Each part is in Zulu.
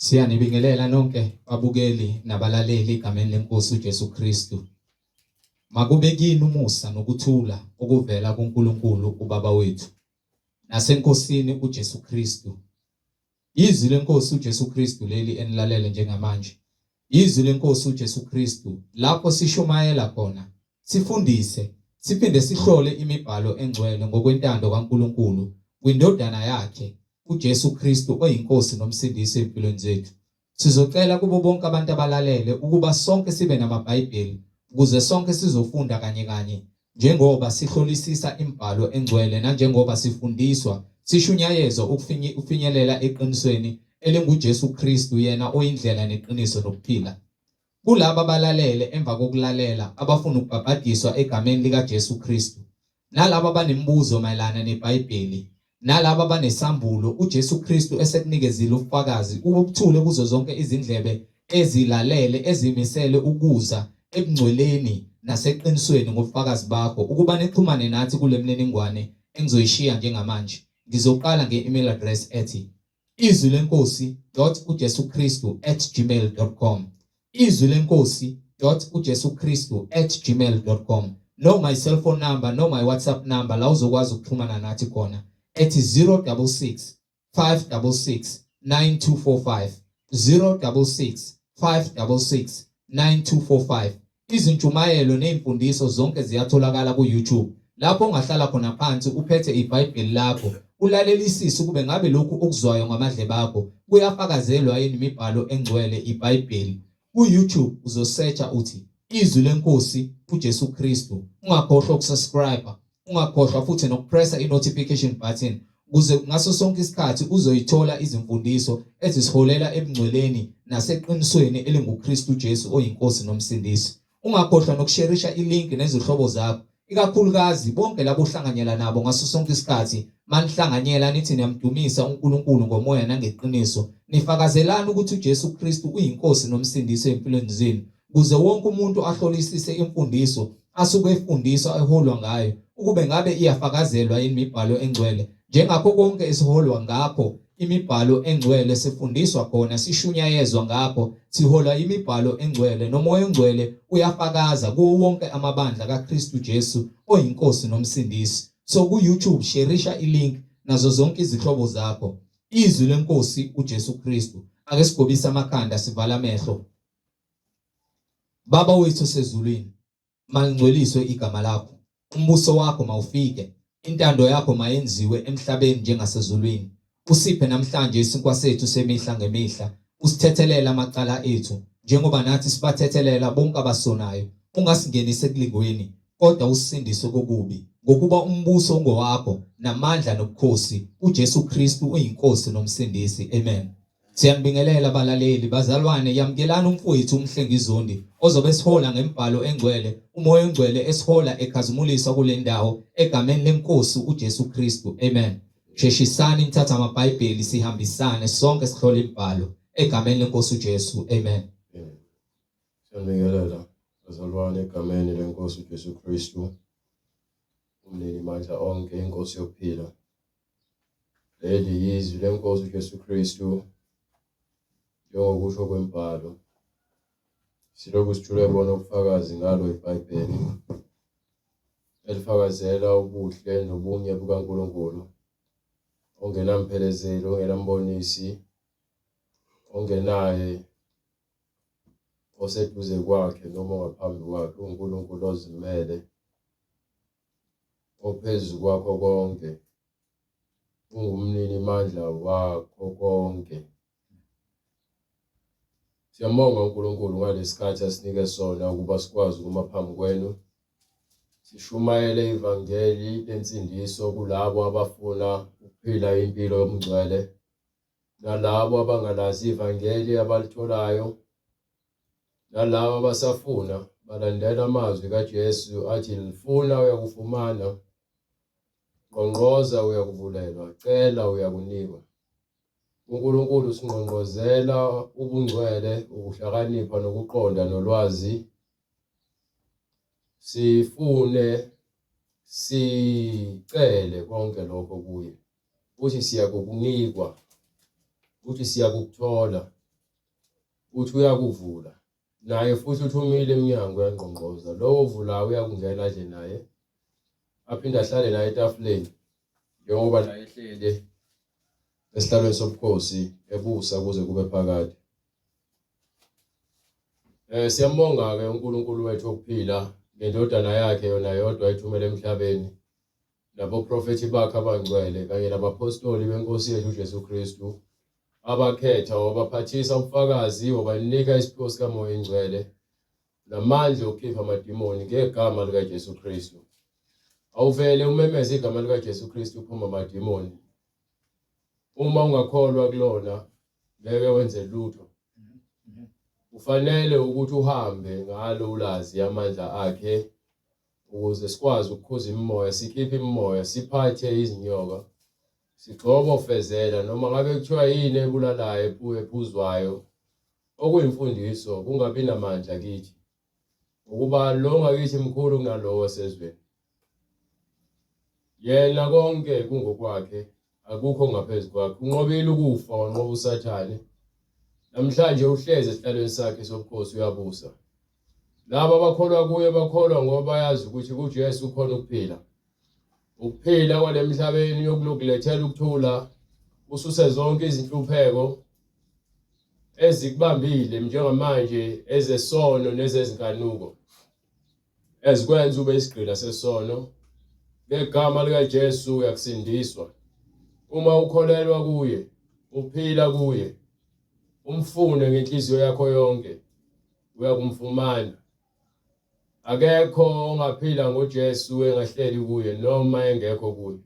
Siyanibingelela nonke babukeli nabalaleli egameni lenkosi uJesu Kristu. Makube kini umusa nokuthula okuvela kuNkulunkulu uBaba wethu naseNkosini uJesu Kristu. Izwi lenkosi uJesu Kristu leli enilalele njengamanje. Izwi lenkosi uJesu Kristu lapho sishumayela khona, sifundise, siphinde sihlole imibhalo engcwele ngokwentando kaNkulunkulu kwindodana yakhe uJesu Kristu oyiNkosi noMsindisi empilweni zethu. Sizocela kubo bonke abantu abalalele ukuba sonke sibe namaBhayibheli ukuze sonke sizofunda kanye kanye njengoba sihlolisisa imibhalo engcwele nanjengoba sifundiswa sishunyayezwa ukufinyelela eqinisweni elinguJesu Kristu yena oyindlela neqiniso nokuphila. Kulabo abalalele emva kokulalela abafuna ukubhabhadiswa egameni likaJesu Kristu, nalabo abanemibuzo mayelana neBhayibheli, nalabo abanesambulo uJesu Kristu esekunikezile ubufakazi, ubuthule kuzo zonke izindlebe ezilalele ezimisele ukuza ebungcweleni naseqinisweni ngobufakazi bakho ukuba nixhumane nathi kule mniningwane engizoyishiya njengamanje. Ngizoqala nge-email address ethi izwi lenkosi dot uJesu Kristu at gmail dot com izwi lenkosi dot uJesu Kristu at gmail dot com no my cell phone number no my WhatsApp number la uzokwazi ukuxhumana nathi khona ethi 066 566 9245 066 566 9245 Izintshumayelo nezimfundiso zonke ziyatholakala ku-YouTube lapho ongahlala khona phansi uphethe iBhayibheli lakho ulalelisise ukube ngabe lokhu okuzwayo ngamadlebe akho kuyafakazelwa yini imibhalo engcwele iBhayibheli. Ku-YouTube uzosearcha uthi Izwi leNkosi uJesu Kristu. Ungakhohlwa ukusubscribe, ungakhohlwa futhi nokupressa i-notification button ukuze ngaso sonke isikhathi uzoyithola izimfundiso ezisiholela ebungcweleni naseqinisweni elinguKristu Jesu oyiNkosi noMsindisi. Ungakhohlwa nokusherisha ilink nezihlobo zakho, ikakhulukazi bonke labo ohlanganyela nabo ngaso sonke isikhathi. Manihlanganyela nithi niyamdumisa uNkulunkulu ngomoya nangeqiniso, nifakazelana ukuthi uJesu Kristu uyiNkosi noMsindisi ezimpilweni zenu. Ukuze wonke umuntu ahlolisise imfundiso asuke efundiswa eholwa ngayo ukube ngabe iyafakazelwa yini imibhalo engcwele njengakho konke esiholwa ngakho imibhalo engcwele sifundiswa khona sishunyayezwa ngakho siholwa imibhalo engcwele nomoya ongcwele uyafakaza kuwo wonke amabandla kaKristu Jesu oyinkosi nomsindisi. So ku YouTube sherisha ilink nazo zonke izihlobo zakho. Izwi lenkosi uJesu Kristu. Ake sigobise amakhanda sivala amehlo. Baba wethu osezulwini, malingcweliswe igama lakho. Umbuso wakho mawufike, intando yakho mayenziwe emhlabeni njengasezulwini. Usiphe namhlanje isinkwa sethu semihla ngemihla, usithethelele amacala ethu, njengoba nathi sibathethelela bonke abasonayo. Ungasingenisi ekulingweni, kodwa usisindise kokubi, ngokuba umbuso ungowakho, namandla nobukhosi, uJesu Kristu uyiNkosi noMsindisi. Amen. Siyanibingelela balaleli, bazalwane, yamukelani umfowethu uMhlengi Zondi ozobe esihola ngembhalo engcwele, uMoya oNgcwele esihola ekhazimulisa kule ndawo egameni leNkosi uJesu Kristu. Amen. Sheshisani nithathe amaBhayibheli sihambisane sonke sihlole imibhalo egameni leNkosi uJesu. Amen. Siyanibingelela bazalwane egameni leNkosi uJesu Kristu, umnini mandla onke, inkosi yokuphila. Leli yizwi leNkosi uJesu Kristu njengokusho kwembhalo. Silokhu sijule bona ubufakazi ngalo iBhayibheli elifakazela ubuhle nobunye bukaNkulunkulu ongenamphelezeli, ongenambonisi, ongenaye oseduze kwakhe noma ongaphambi kwakhe, uNkulunkulu ozimele ophezu kwakho konke, ungumninimandla wakho konke. Siyambonga uNkulunkulu ngalesikhathi asinike sona ukuba sikwazi ukuma phambi kwenu sishumayele ivangeli lensindiso kulabo abafuna ukuphila impilo yobungcwele nalabo abangalazi ivangeli abalitholayo nalabo abasafuna balandela amazwi kaJesu athi lifuna uyakufumana, ngqongqoza uyakuvulelwa, cela uyakunikwa. UNkulunkulu usingqongqozela ubungcwele, ukuhlakanipha nokuqonda nolwazi. Sifune sicele konke lokho kuye. Uthi siyakukunikwa, uthi siyakukuthola. Uthi uyakuvula. Naye futhi uthi umile emnyango uyangqongqoza. Lowo ovulayo uyakungena adle naye. Aphinde ahlale naye etafuleni njengoba naye ehleli esihlalweni sobukhosi ebusa kuze kube phakade. Siyambonga-ke uNkulunkulu wethu wokuphila ngendodana yakhe yona yodwa ayithumele emhlabeni naboprofethi bakhe abangcwele kanye nabaphostoli benkosi yethu uJesu Kristu abakhetha wabaphathisa ubufakazi wabanika isiphiwo sikaMoya oNgcwele namandla okukhipha amadimoni ngegama likaJesu Kristu. Awuvele umemeze igama likaJesu Kristu uphuma amadimoni. Uma ungakholwa kulona ngeke wenze lutho. Kufanele ukuthi uhambe ngalo ulazi amandla akhe ukuze sikwazi ukukhuza imimoya, sikhiphe imimoya, siphathe izinyoka, sigxobe ofezela noma ngabe kuthiwa yini ebulalayo ephuzwayo okuyimfundiso kungabi namandla kithi ngokuba lo ngakithi mkhulu kunalowo osezweni. Yena konke kungokwakhe, akukho ngaphezu kwakhe. Unqobile ukufa, wanqoba uSathane. Namhlanje uhlezi esihlalweni sakhe sobukhosi uyabusa. Laba abakholwa kuye bakholwa ngoba bayazi ukuthi kuJesu kukhona ukuphila. Ukuphila kwalemhlabeni yokulokulethela ukuthula, ususe zonke izinhlupheko ezikubambile njengamanje ezesono nezezinkanuko. Ezikwenza ube isigqila sesono. Ngegama likaJesu uyakusindiswa. Uma ukholelwa kuye, uphila kuye, umfune ngenhliziyo yakho yonke, uyakumfumana. Akekho ongaphila ngoJesu engahleli kuye noma engekho kuye.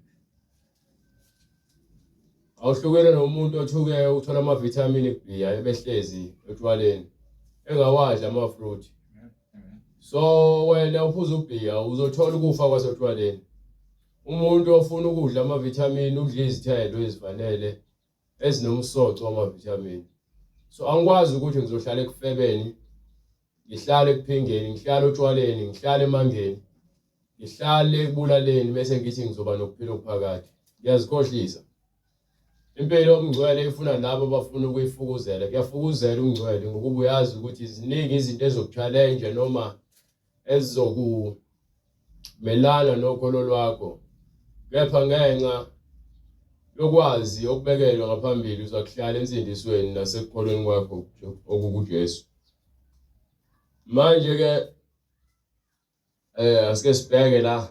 Awuhlukene nomuntu othuke uthola amavithamini kubhiya ebehlezi otshwaleni engawadli ama-fruit. So wena uphuza ubhiya uzothola ukufa kwasotshwaleni. Umuntu ofuna ukudla amavithamini udla izithelo ezifanele ezinomsoco wamavithamini. So angikwazi ukuthi ngizohlala ekufebeni, ngihlale ekuphingeni, ngihlale otshwaleni, ngihlale emangeni. Ngihlale ekubulaleni bese ngithi ngizoba nokuphila okuphakade. Ngiyazikhohlisa. Impilo yobungcwele ifuna labo abafuna ukuyifukuzela. Kuyafukuzela ubungcwele ngokuba uyazi ukuthi ziningi izinto ezizoku-challenge noma ezizokumelana nokholo lwakho. Kepha ngenxa yokwazi okubekelwe ngaphambili uzakuhlala ensindisweni nasekukholweni kwakho okukuJesu. Manje-ke asike sibheke la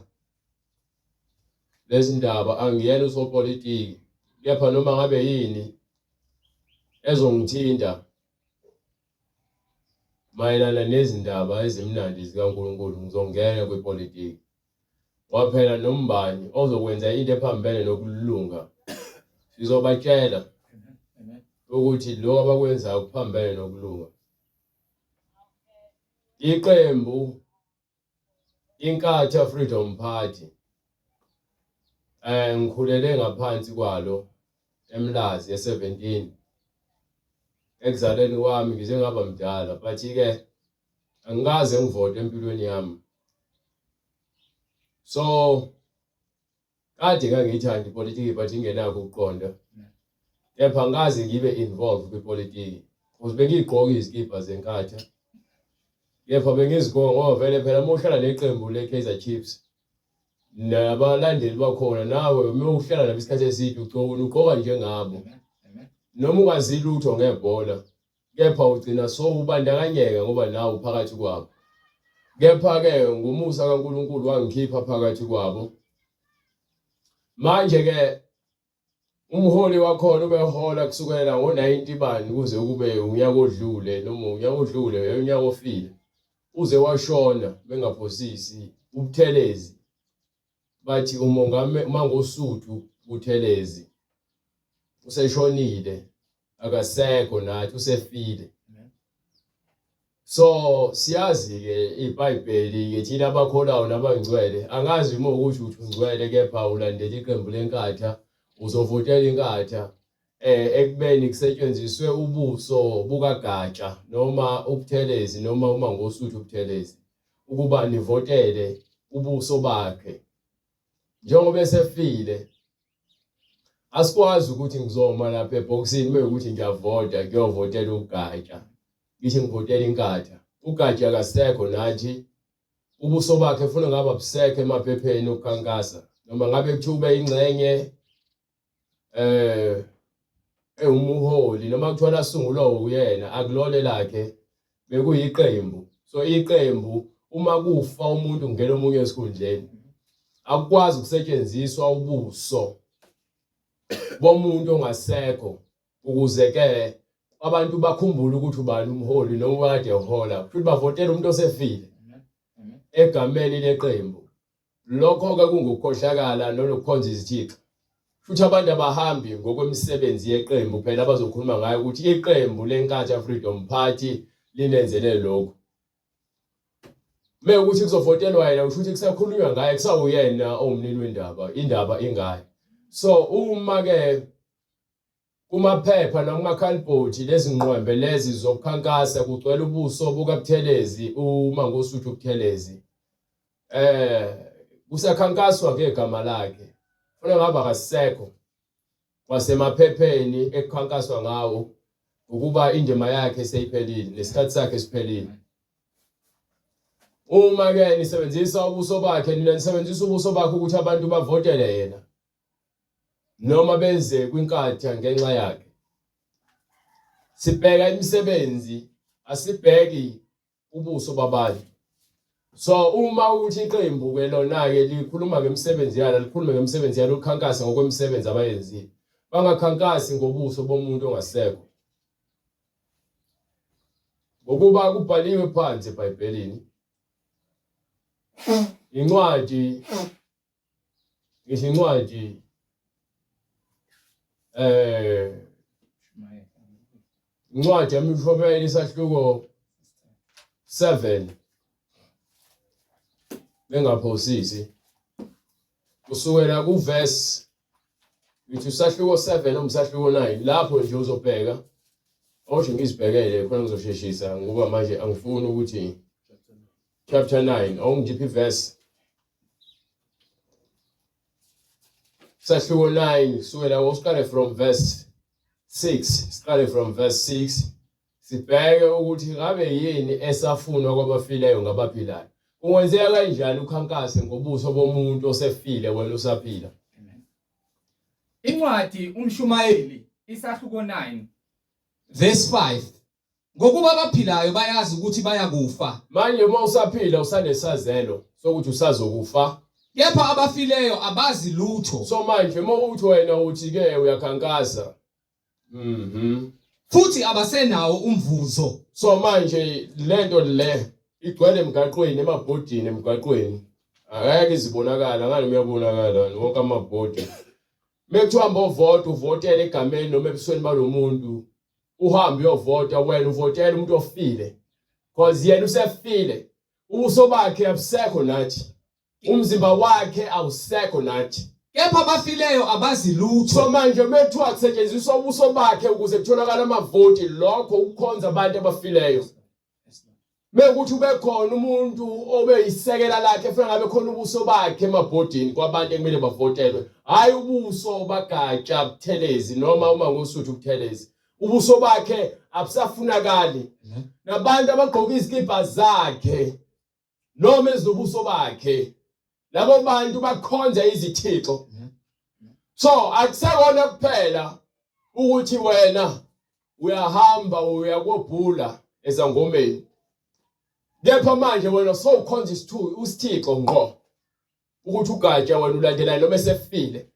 lezi ndaba angiyena usopolitiki kepha noma ngabe yini ezongithinta mayelana nezindaba ezimnandi zikaNkulunkulu ngizongena kwipolitiki ngoba phela nombani ozokwenza into ephambene nokulunga sizobatshela ukuthi lokho abakwenzayo kuphambene nokulunga. Iqembu Inkatha Freedom Party ngikhulele ngaphansi kwalo eMlazi e-17 ekuzaleni kwami ngize ngaba mdala but ke angikaze ngivote empilweni yami so Kade ngangiyithanda ipolitiki but ingenakho ukuqonda. Kepha angikaze ngibe involved kwipolitiki. Because bengiyigqoka izikibha zeNkatha. Kepha bengizigqoka ngoba vele phela uma uhlala neqembu le-Kaizer Chiefs nabalandeli bakhona nawe uma uhlala nabo isikhathi eside ugqoka ugqoka njengabo. Noma ungazi lutho ngebhola kepha ugcina sowubandakanyeka ngoba nawe uphakathi kwabo. Kepha-ke ngomusa kaNkulunkulu wangikhipha phakathi kwabo. Manje-ke umholi wakhona ubehola kusukela ngo-90 bani kuze kube unyaka odlule noma unyaka odlule unyaka ofile uze washona bengaphosisi uButhelezi bathi uMongame uMangosuthu Buthelezi useshonile akasekho nathi usefile so siyazi ke iBhayibheli ke thina abakholayo nabangcwele angazi uma ukuthi uthi ungcwele kepha ulandela iqembu lenkatha uzovotela inkatha ekubeni kusetshenziswe ubuso bukaGatsha noma uButhelezi noma uMangosuthu Buthelezi ukuba nivotele ubuso bakhe njengoba esefile asikwazi ukuthi ngizoma lapha ebhokisini mewukuthi ngiyavota ngiyovotela uGatsha. ngithi ngivotela inkatha ugaji akasekho nathi ubuso bakhe funa ngabe abusekho emaphepheni okukhankasa noma ngabe kuthiwa ube ingxenye eh ewumuholi noma kuthiwa lasungulwa uyena akulona lakhe bekuyiqembu so iqembu uma kufa umuntu kungena omunye esikhundleni akukwazi ukusetshenziswa ubuso bomuntu ongasekho ukuze ke abantu bakhumbule ukuthi ubani umholi noma kade ehola futhi bavotela umuntu osefile egameni leqembu Lokho-ke kungukukhohlakala nonokukhonza izithixo. Futhi abantu abahambi ngokwemisebenzi yeqembu phela abazokhuluma ngayo ukuthi iqembu leNkatha Freedom Party linenzele lokhu. Mewukuthi kuzovotelwa yena kusho ukuthi kusakhulunywa ngaye kusawuyena owumnini wendaba, indaba ingaye. So uma-ke Kumaphepha nakumakhalibhothi lezingqwembe lezi zokukhankasa kugcwele ubuso bukaButhelezi uMangosuthu Buthelezi. Eh kusakhankaswa ngegama lakhe. Funa ngabe akasekho kwasemaphepheni ekukhankaswa ngawo ukuba indima yakhe seyiphelile nesikhathi sakhe siphelile. Uma ke nisebenzisa ubuso bakhe nina nisebenzisa ubuso bakhe ukuthi abantu bavotele yena. noma beze kwinkatha ngenxa yakhe. Sibheka imisebenzi asibheki ubuso babantu. So uma ukuthi iqembu ke lona ke likhuluma ngemisebenzi yalo likhulume ngemisebenzi yalo likhankase ngokwemisebenzi abayenzile. Bangakhankasi ngobuso bomuntu ongasekho. Ngokuba kubhaliwe phansi eBhayibhelini. Incwadi ngisho incwadi eh incwadi yamishobela isahluko 7 bengaphosisi kusukela kuverse ngithi usahluko 7 noma usahluko 9 lapho nje uzobheka osho ngizibhekele khona ngizosheshisa ngoba manje angifuni ukuthi chapter 9 awungiphi verse Sahluko 9 kusukela usiqale from verse 6 siqale from verse 6 sibheke ukuthi ngabe yini esafunwa kwabafileyo ngabaphilayo. Kungenzeka kanjani ukhankase ngobuso bomuntu osefile wena usaphila? Incwadi uMshumayeli isahluko 9 verse 5 Ngokuba abaphilayo bayazi ukuthi bayakufa. Manje uma usaphila usanesazelo sokuthi usazokufa. Kepha abafileyo abazi lutho. So manje uma uthi wena uthi ke uyakhankasa. Mhm. Futhi abasenawo umvuzo. So manje lento le igcwele emgaqweni emabhodini emgaqweni. Angeke izibonakala ngani uyabonakala wonke amabhodi. Mekuthiwa hamba ovota uvotele egameni noma ebusweni balomuntu uhambe uyovota wena uvotela umuntu ofile cause yena usefile ubuso bakhe abusekho nathi umzimba wakhe awusekho nathi kepha abafileyo abazi lutho so manje methiwa kusetshenziswa ubuso bakhe ukuze kutholakale amavoti lokho ukukhonza abantu abafileyo Mekuthi ubekhona umuntu obeyisekela lakhe efuna ngabe khona ubuso bakhe emabhodini kwabantu ekumele bavotelwe hhayi ubuso bagatsha Buthelezi noma uma ngosuthu Buthelezi ubuso bakhe abusafunakali nabantu abagqoka izikibha zakhe noma ezinobuso bakhe labo bantu bakhonza izithixo so akusekona kuphela ukuthi wena uyahamba uya kobhula ezangomeni kepha manje wena sowukhonza isithixo ngqo ukuthi ugatsha wena ulandela noma esefile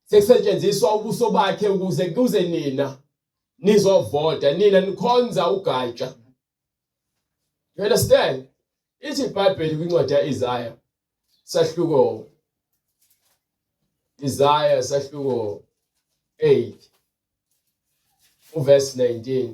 sekusetshenziswa ubuso bakhe ukuze kuze nina nizovota nina nikhonza ugatsha You understand? Ithi iBhayibheli kwincwadi ya-Isaya sahluko Isaya sahluko 8 uverse 19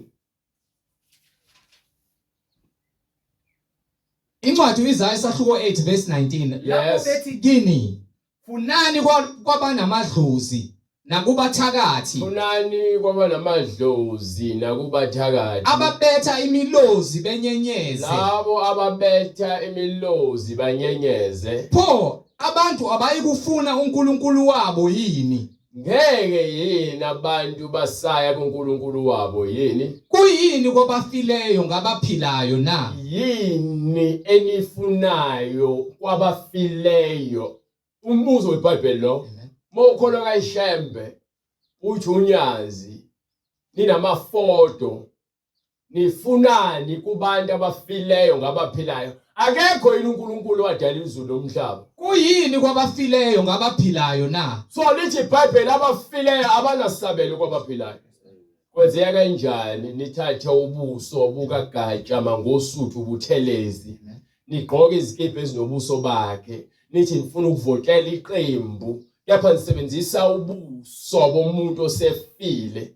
Incwadi uIsaya sahluko 8 verse 19 lapho bethi kini Funani kwabanamadlozi nakubathakathi. Funani kwabanamadlozi nakubathakathi. Ababetha imilozi benyenyeze. Labo ababetha imilozi banyenyeze. Pho abantu abayikufuna uNkulunkulu wabo yini? Ngeke yini abantu basaya kuNkulunkulu wabo yini? Kuyini kwabafileyo ngabaphilayo na? Yini enifunayo kwabafileyo? Umbuzo weBhayibheli lo. Mawukholwa kaShembe uthi unyazi ninamafodo nifunani kubantu abafileyo ngabaphilayo akekho yini uNkulunkulu wadala izulu nomhlaba Kuyini kwabafileyo ngabaphilayo na? So lithi iBhayibheli abafileyo abanasabelo kwabaphilayo. Kwenzeka kanjani nithathe ubuso bukaGatsha Mangosuthu Buthelezi nigqoke izikibha ezinobuso bakhe nithi nifuna ukuvotela iqembu kepha nisebenzisa ubuso bomuntu osefile.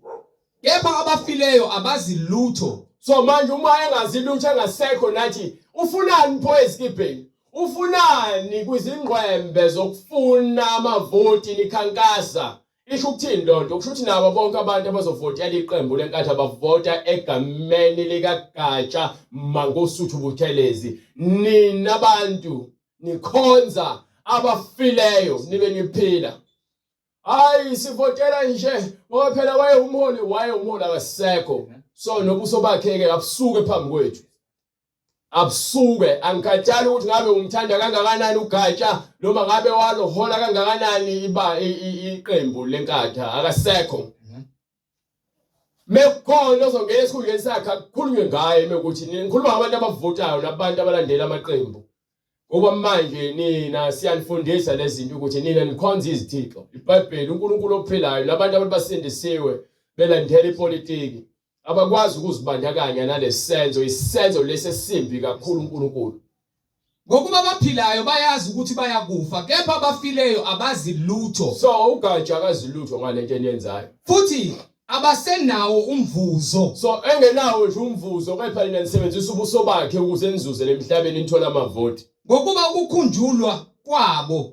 Kepha abafileyo abazi lutho. So manje uma engazi lutho engasekho nathi ufunani pho ezikibheni? Ufunani kwizingqwembe zokufuna amavoti nikhankasa? Isho ukuthini lonto? Kusho ukuthi nabo bonke abantu abazovotela iqembu leNkatha bavota egameni likaGatsha Mangosuthu Buthelezi. Nina bantu nikhonza abafileyo nibe niphila. Hayi sivotela nje ngoba phela wayewumholi wayewumholi akasekho. So nobuso bakhe ke abusuke phambi kwethu. Abusuke angikhathali ukuthi ngabe umthanda kangakanani uGatsha noma ngabe walohola kangakanani iba iqembu leNkatha akasekho. Mekukhona ozongena esikhundleni sakhe akukhulunywe ngaye mekuthi nikhuluma ngabantu abavotayo nabantu abalandela amaqembu. Ngoba manje nina siyanifundisa lezi zinto ukuthi nina nikhonza izithixo. IBhayibheli uNkulunkulu ophilayo nabantu abantu basindisiwe belandela ipolitiki abakwazi ukuzibandakanya nalesenzo isenzo lesi esimbi kakhulu uNkulunkulu. Ngokuba abaphilayo bayazi ukuthi bayakufa, kepha abafileyo abazi lutho. So uGatsha akazi lutho ngalento eniyenzayo. Futhi abasenawo umvuzo. So engenawo nje umvuzo kepha nina nisebenzisa ubuso bakhe ukuze nizuze lemhlabeni nithole amavoti. Ngokuba ukukhunjulwa kwabo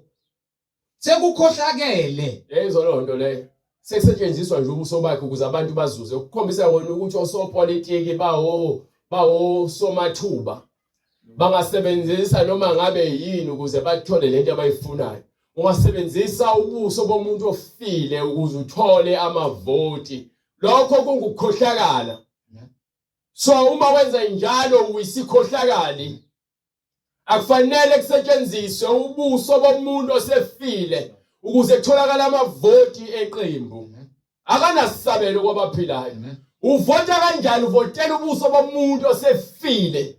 Sekukhohlakele. Yayizwa leyo nto leyo. Sekusetshenziswa nje ubuso bakhe ukuze abantu bazuze. Ukukhombisa kona ukuthi osopolitiki bawo bawo somathuba bangasebenzisa noma ngabe yini ukuze bathole lento abayifunayo. Ungasebenzisa ubuso bomuntu ofile ukuze uthole amavoti. Lokho kungukukhohlakala. So uma wenza njalo uyisikhohlakali. Akufanele kusetshenziswe ubuso bomuntu osefile ukuze kutholakale amavoti eqembu. Akanasabelo kwabaphilayo. Uvota kanjani uvotela ubuso bomuntu osefile?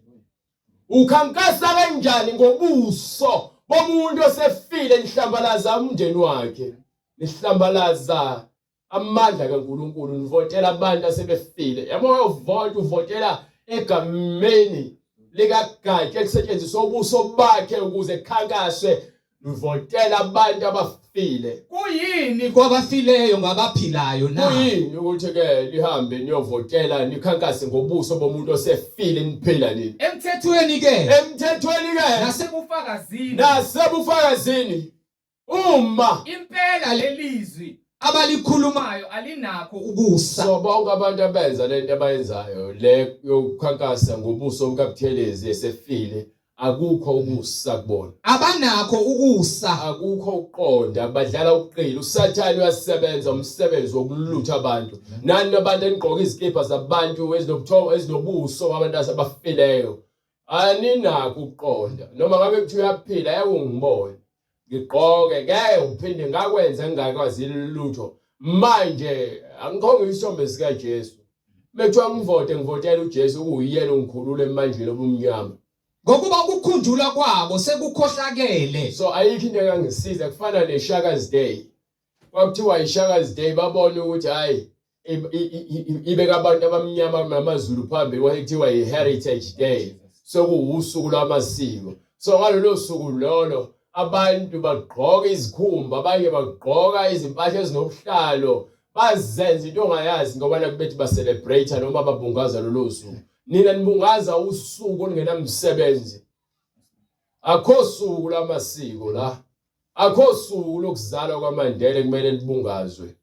Ukhankasa kanjani ngobuso bomuntu osefile nihlambalaza umndeni wakhe? Nihlambalaza amandla kaNkulunkulu nivotela abantu asebefile yabo uyovota uvotela egameni likaGatsha ekusetshenziswa ubuso bakhe ukuze kukhankaswe nivotela abantu abafile Kuyini kwabafileyo ngabaphilayo na? Kuyini ukuthi ke lihambe niyovotela nikhankase ngobuso bomuntu osefile niphila nini? Emthethweni ke. Emthethweni ke. Nasebufakazini. Nasebufakazini. Uma impela lelizwi abalikhulumayo alinakho ukusa. So bonke abantu abenza lento abayenzayo le yokukhankasa ngobuso bukaButhelezi esefile akukho ukusa kubona. Abanakho ukusa. Akukho ukuqonda badlala ubuqili uSathane uyasebenza umsebenzi wokulutha abantu. Nani abantu enigqoka izikibha zabantu ezinobutho ezinobuso babantu abafileyo. Aninakho ukuqonda noma ngabe kuthiwa uyaphila ayakungibona. Ngigqoke ngeke ngiphinde ngakwenza ngingakwazi lutho. Manje angikhonge isithombe sikaJesu. Mekuthiwa ngivote ngivotela uJesu okuyiyena ongikhulula emandleni obumnyama. Ngokuba ukukhunjulwa kwabo sekukhohlakele. So ayikho into engangisiza kufana neShaka's Day. Kwakuthiwa iShaka's Day babona ukuthi hayi ibeka abantu abamnyama namaZulu phambili kwase kuthiwa i-Heritage Day sekuwusuku lwamasiko so ngalolo suku lolo abantu bagqoka izikhumba abanye bagqoka izimpahla ezinobuhlalo bazenza into ongayazi ngoba nakhu bethi ba-celebrate noma babungaza lolo suku nina nibungaza usuku olungenamsebenzi akho suku lwamasiko la Akho suku lokuzalwa kwaMandela kumele libungazwe.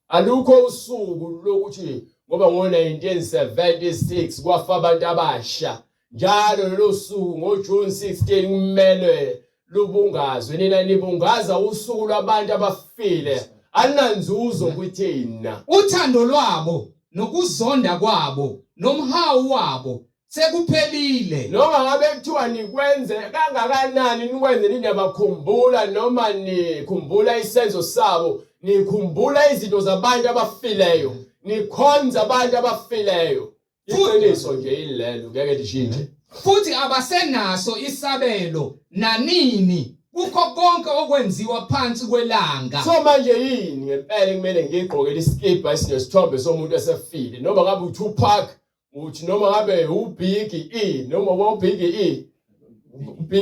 Alukho usuku lokuthi ngoba ngo-1976 kwafa abantu abasha njalo lolo suku ngoJune 16 kumele lubungazwe. Nina nibungaza usuku lwabantu abafile. Alinanzuzo kuthina. Uthando lwabo nokuzonda kwabo nomhawu wabo sekuphelile. Noma ngabe kuthiwa nikwenze kangakanani nikwenze ninabakhumbula noma nikhumbula isenzo sabo, nikhumbula izinto zabantu abafileyo, nikhonza abantu abafileyo. Iqiniso nje ilelo ngeke lishintshe. Futhi abasenaso isabelo nanini kukho konke okwenziwa phansi kwelanga. So manje yini ngempela kumele ngigqokele isikibha esinesithombe somuntu esefile noma ngabe uTupac uthi noma ngabe uBig E noma uBig E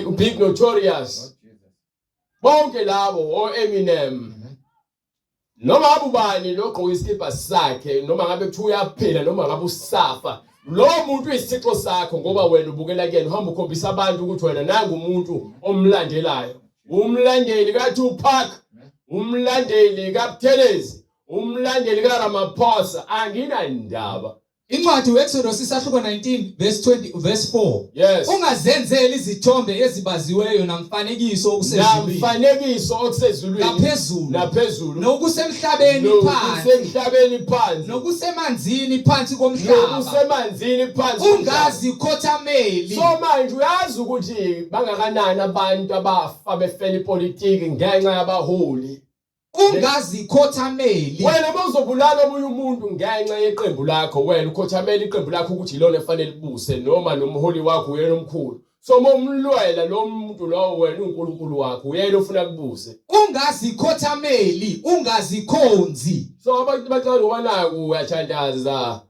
uBig Notorious bonke labo oEminem noma ngabe ubani logqoka isikibha sakhe noma ngabe kuthiwa uyaphila noma ngabe usafa lowo muntu uyisithixo sakho ngoba wena ubukela kuyena uhamba ukhombisa abantu ukuthi wena nangu umuntu omlandelayo umlandeli kaTupac umlandeli kaButhelezi umlandeli kaRamaphosa anginandaba Incwadi uExodus isahluko 19 verse 20 verse 4. Yes. Ungazenzeli izithombe ezibaziweyo namfanekiso okusezulwini. Namfanekiso okusezulwini. Naphezulu. Naphezulu. Nokusemhlabeni phansi. Nokusemhlabeni phansi. Nokusemanzini phansi komhlaba. Nokusemanzini phansi. Ungazikhothameli. So manje uyazi ukuthi bangakanani abantu abafa befela ipolitiki ngenxa yabaholi. Ungazikhothameli. Wena uma uzobulala omunye umuntu ngenxa yeqembu lakho, wena ukhothamela iqembu lakho ukuthi yilona efanele libuse noma nomholi wakho uyena omkhulu. So uma umlwela lo muntu lowo wena uNkulunkulu wakho, uyena ofuna kubuse. Ungazikhothameli, ungazikhonzi. So abantu bacela ngoba naku uyathandaza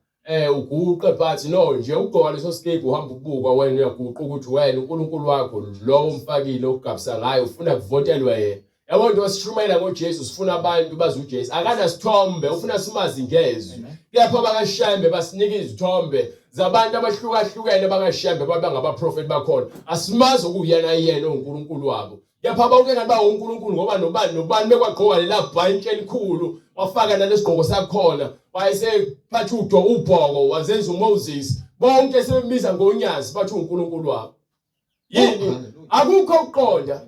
uguqe but no nje ugqoka leso sikibha uhamba ubuka wena uyaguqa ukuthi wena uNkulunkulu wakho lo umfakile okugabisa ngayo ufuna kuvotelwe yena. Yabo nto sishumayela ngoJesu sifuna abantu bazi uJesu. Akanasithombe ufuna simazi ngezwi. Kepha bakaShembe basinika izithombe zabantu abahlukahlukene bakaShembe baba ngabaprofeti bakhona. Asimazi okuyena yena uNkulunkulu wabo. Kepha bonke ngathi bawuNkulunkulu ngoba nobani nobani bekwagqoka lela bhantshi elikhulu wafaka nalesigqoko sakhona wayesephatha udo ubhoko wazenza uMoses bonke sebembiza ngonyazi bathi uNkulunkulu wabo yini Oh, akukho ukuqonda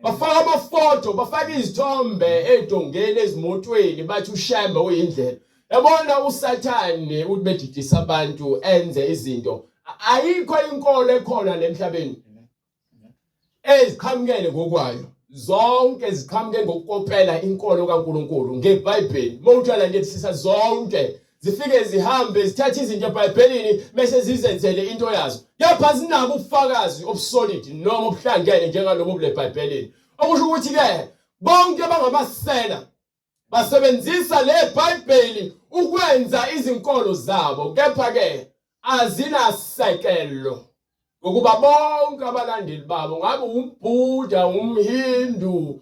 bafaka amafoto bafaka izithombe edongeni ezimotweni bathi uShembe uyindlela yabona uSathane uthi bedidisa abantu enze izinto ayikho inkolo ekhona lemhlabeni eziqhamukele ngokwayo zonke ziqhamuke ngokukopela inkolo kaNkuluNkulu ngeBhayibheli mawutshala nje sisa zonke zifike zihambe zithathe izinto eBhayibhelini bese zizenzele into yazo kepha zinabo ubufakazi obusolid noma obuhlangene njengalobu buleBhayibhelini okusho ukuthi ke bonke bangamasela basebenzisa le Bhayibheli ukwenza izinkolo zabo kepha ke azinasekelo ngokuba bonke abalandeli babo ngabe umBuddha umHindu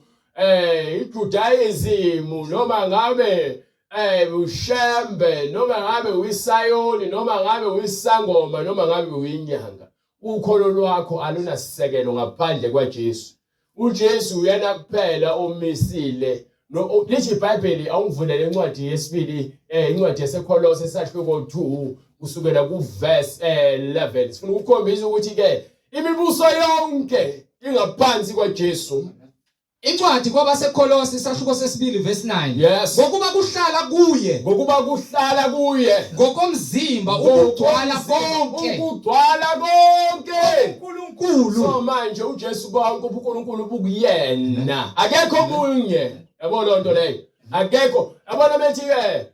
iJudaism noma ngabe uShembe noma ngabe uyiSayoni noma ngabe uyisangoma noma ngabe uyinyanga ukholo lwakho alunasisekelo ngaphandle kwaJesu uJesu uyena kuphela omisile no lithi iBhayibheli awungivulele incwadi yesibili incwadi yaseKolose sahluko 2 kusukela ku verse 11 sifuna ukukhombisa ukuthi ke imibuso yonke ingaphansi kwaJesu Incwadi kwabaseKolose isahluko sesibili verse 9. Yes. Ngokuba kuhlala kuye ngokuba kuhlala kuye ngokomzimba ukugcwala konke ukugcwala konke uNkulunkulu. So manje uJesu konke ubuNkulunkulu bukuyena akekho omunye yabo lonto leyo akekho yabona bethi ke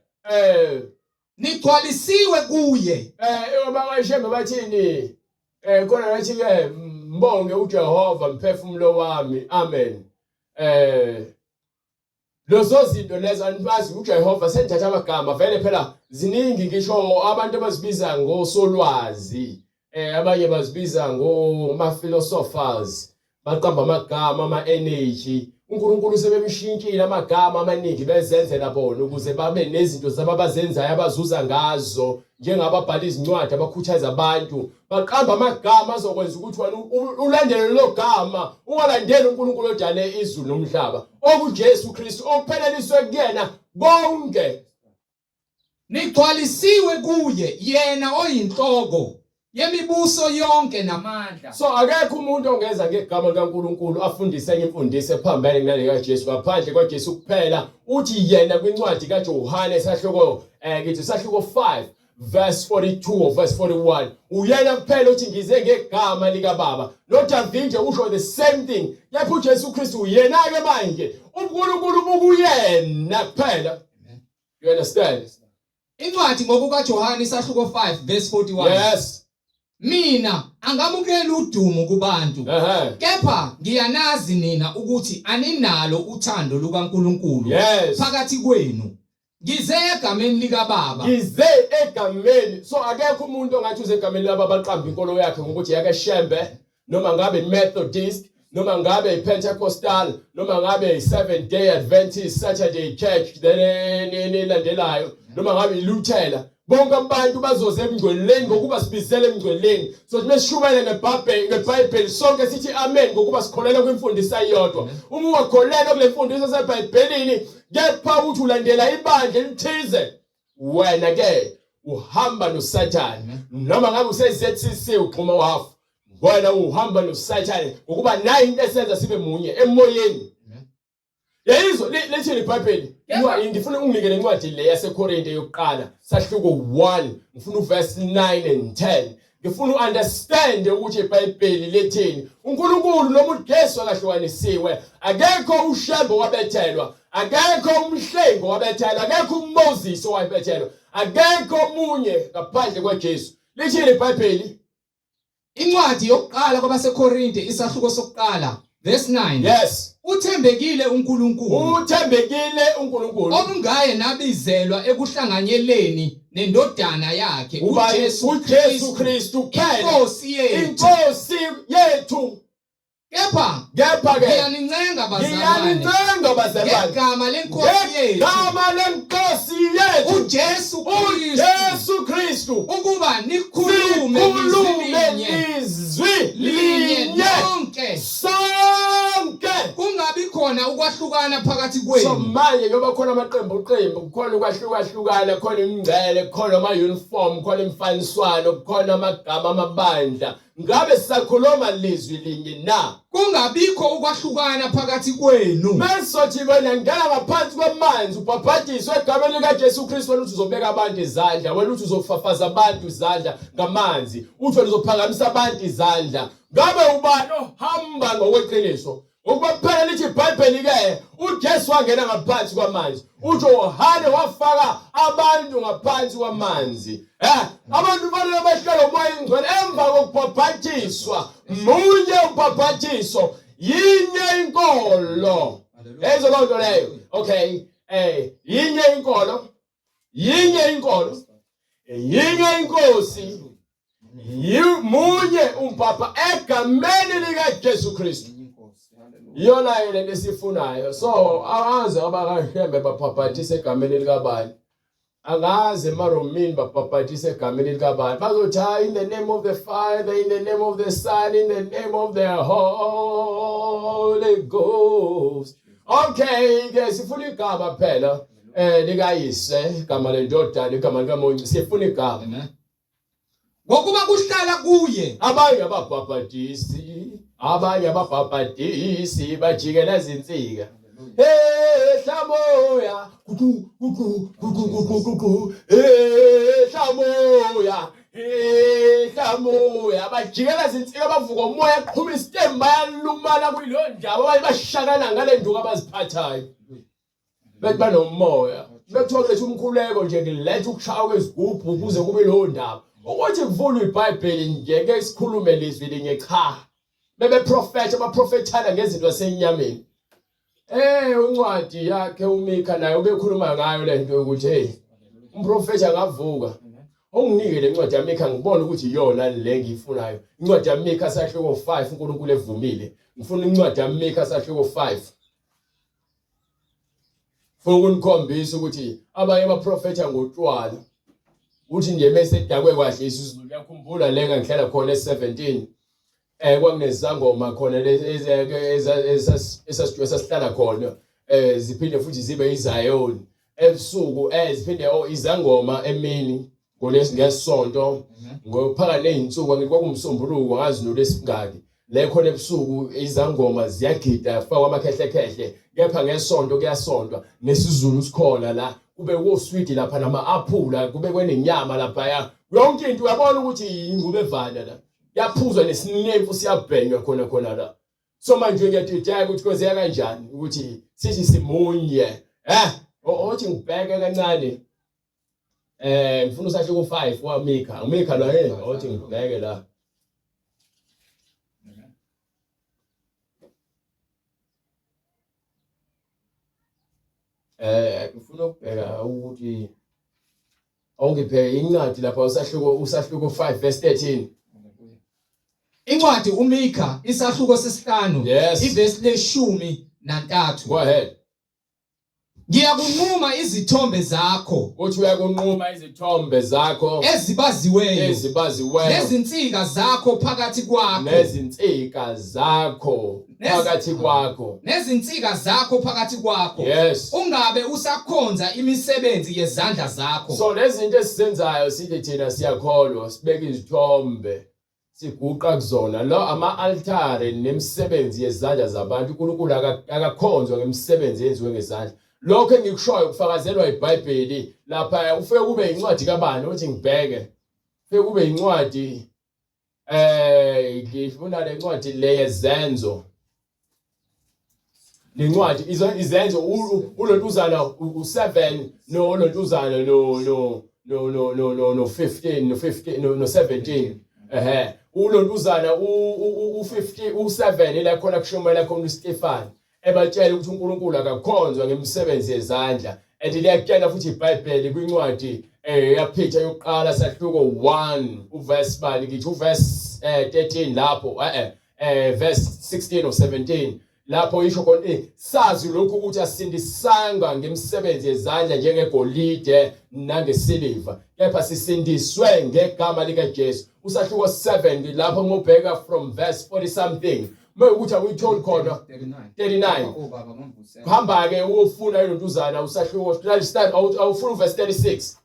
Nigcwalisiwe kuye. Obakashembe bathini khona bathi ke mbonge uJehova mphefumulo wami amen lezo zinto lezo anibazi uJehova sendithatha amagama vele phela ziningi ngisho abantu abazibiza ngosolwazi abanye bazibiza ngoma philosophers baqamba amagama ama energy uNkulunkulu sebemshintshile amagama amaningi bezenzela bona ukuze babe nezinto zabo abazenzayo abazuza ngazo njengababhala izincwadi abakhuthaza abantu baqamba amagama azokwenza ukuthi wena ulandele lelo gama ungalandeli uNkulunkulu odale izulu nomhlaba okuJesu Kristu okupheleliswe kuyena konke Nigcwalisiwe kuye yena oyinhloko Yemibuso yonke namandla. So akekho umuntu ongeza ngegama likaNkuluNkulu afundise enye imfundiso ephambene kunale kaJesu ngaphandle kwaJesu kuphela. Uthi yena kwincwadi kaJohane isahluko eh ngithi isahluko 5 verse 42 or verse 41 uyena kuphela uthi ngize ngegama likaBaba. NoDavide usho the same thing. Kepha uJesu Kristu uyena ke manje uNkulunkulu bukuyena kuphela. You understand? Incwadi ngokukaJohane isahluko 5 verse 41. Yes. Mina angamukeli udumo kubantu. Kepha ngiyanazi nina ukuthi aninalo uthando lukaNkulunkulu yes. phakathi kwenu. Ngize egameni likaBaba. Ngize egameni. So akekho umuntu ongathi uze egameni likaBaba aqambe inkolo yakhe ngokuthi yake Shembe noma ngabe Methodist noma ngabe iPentecostal noma ngabe iSeventh Day Adventist Saturday Church then elandelayo noma ngabe iLuthela bonke abantu bazoze emngcweleni ngokuba sibizele emngcweleni so mesishumayele ngeBhayibheli ngeBhayibheli sonke sithi amen ngokuba sikholelwa kwimfundiso eyodwa uma ungakholelwa kule mfundiso eseBhayibhelini kepha uthi ulandela ibandla elithize wena ke uhamba noSathane noma ngabe use-ZCC ugxuma uhafu wena uhamba noSathane ngokuba nayi into esenza sibe munye emoyeni yayizwa lithini iBhayibheli ngifuna unginike lencwadi le yaseKorinte yokuqala sahluko 1 ngifuna uverse 9 and 10 ngifuna uunderstand ukuthi iBhayibheli lithini uNkulunkulu noma uJesu akahlukanisiwe akekho uShembe wabethelwa akekho umhlengi wabethelwa akekho uMoses owabethelwa akekho omunye ngaphandle kwaJesu lithini iBhayibheli Incwadi yokuqala kwabaseKorinte isahluko sokuqala verse 9. Yes. Uthembekile uNkulunkulu. Uthembekile uNkulunkulu. Okungaye nabizelwa ekuhlanganyeleni nendodana yakhe uJesu uJesu Kristu kuphela. Inkosi yethu. Inkosi yethu. Kepha kepha ke ngiyanincenga bazalwane ngiyanincenga bazalwane ngegama lenkosi yethu ngegama lenkosi yethu uJesu Kristu uJesu Kristu ukuba nikhulume izwi linye nonke sonke kungabi khona ukwahlukana phakathi kwenu so manje njengoba khona amaqembu qembu kukhona ukwahlukahlukana khona imingcele khona ama uniform khona imfaniswano khona amagama amabandla Ngabe sisakhuluma lizwi linye na? Kungabikho ukwahlukana phakathi kwenu. Mesothi wena ngena ngaphansi kwamanzi ubhabhadiswe egameni likaJesu Kristu wena uthi uzobeka abantu izandla, wena uthi uzofafaza abantu izandla ngamanzi, uthi wena uzophakamisa abantu izandla. Ngabe ubani ohamba ngokweqiniso? Ngokuba kuphela lithi iBhayibheli ke uJesu wangena ngaphansi kwamanzi. UJohane wafaka abantu ngaphansi kwamanzi. Eh, abantu fanele bahlale umoya ingcwele emva kokubhabhathiswa. Munye ubhabhathiso, yinye inkolo. Lezo lonto leyo. Okay. Eh, yinye inkolo. Yinye inkolo. Yinye inkosi. Munye umpapa egameni likaJesu Kristu. Iyona ke lento esifunayo. So angazi abakaHembe babhabhathise egameni likabani. Angazi emaRomini babhabhathise egameni likabani. Bazothi hayi in the name of the Father, in the name of the Son, in the name of the Holy Ghost. Okay ke sifuna igama phela eh likayise, igama lendodana, igama likaMoya, sifuna igama. Amen. Ngokuba kuhlala kuye abanye ababhabhadisi abanye ababhabhadisi bajikeleza insika hey hlamoya kuku kuku kuku kuku kuku hey hlamoya hey hlamoya bajikeleza insika bavuka umoya qhuma isitembu bayalumana kuyileyo ndawo abanye bashakana ngale nduku abaziphathayo bethi banomoya bekuthiwa kuletha umkhuleko nje kuletha ukushaya kwezigubhu kuze kube leyo ndaba ukuthi kuvulwe iBhayibheli nje ke sikhulume lizwi linye cha bebeprofetha baprofethana ngezinto zasenyameni eh uncwadi yakhe uMika naye ubekhuluma ngayo lento yokuthi hey umprofethi angavuka unginike le ncwadi yaMika ngibone ukuthi iyona le ngiyifunayo incwadi yaMika sahluko 5 uNkulunkulu evumile ngifuna incwadi yaMika sahluko 5 Funa ukunikhombisa ukuthi abanye baprofetha ngotshwala. Uthi nje mese edakwe kahle isiZulu uyakhumbula le ngihlala khona e17 eh kwakunezangoma khona esasihlala khona eh ziphinde futhi zibe izayoni ebusuku eh ziphinde oh izangoma emini Ngolesi ngesonto ngophaka nezinsuku ngithi kwakumsombuluko ngazi nolesingaki le khona ebusuku izangoma ziyagida fakwa amakhehlekhehle kepha ngesonto kuyasontwa nesiZulu sikhona la kube koswidi lapha nama-aphula kube kwenenyama laphaya yonke into uyabona ukuthi ingube evana la yaphuzwa nesinemfu siyabhenywa khona khona la so manje ngiyadideka ukuthi kwenzeka kanjani ukuthi sithi simunye eh othi ngibheke kancane eh ngifuna usahluko 5 waMika uMika lo eh othi ngibheke la eh ngifuna ukubheka ukuthi awungiphe incwadi lapha usahluko usahluko 5 verse 13 Incwadi uMika isahluko sesihlanu Yes. ivesi leshumi nantathu go ahead Ngiyakunquma izithombe zakho uthi uyakunquma izithombe zakho ezibaziweyo ezibaziweyo nezinsika zakho phakathi kwakho nezinsika zakho phakathi kwakho nezinsika zakho phakathi kwakho yes ungabe usakhonza imisebenzi yezandla zakho so lezinto esizenzayo sithi thina siyakholwa sibeka izithombe siguqa kuzona lo ama-altare nemisebenzi yezandla zabantu uNkulunkulu akakhonzwa ngemisebenzi eyenziwe ngezandla lokho engikushoyo kufakazelwa iBhayibheli lapha ufike kube incwadi kabani uthi ngibheke ufike kube incwadi eh ngifuna le ncwadi le yezenzo lencwadi izenzo ulontuzana u7 no lontuzana no no no no no no no 15 no 15 no 17 ehe ulontuzana u50 u7 ila khona kushumela khona uStefan ebatshela ukuthi uNkulunkulu akakhonzwa ngemisebenzi yezandla and liyakutshela futhi iBhayibheli kwincwadi eh yaPeter yokuqala sahluko 1 uverse bani ngithi uverse 13 lapho eh eh verse 16 or 17 lapho isho khona eh, sazi lokhu ukuthi asindisanga ngemisebenzi yezandla njengegolide nangesiliva kepha sisindiswe ngegama likaJesu usahluko 7 lapho ngobheka from verse 40 something mewukuthi awuyitholi khona 39 hamba ke uyofuna ilontuzana usahluko awufuna uverse 36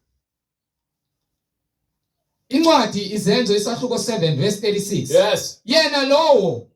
Incwadi izenzo isahluko 7 verse 36. Yes. Yena lowo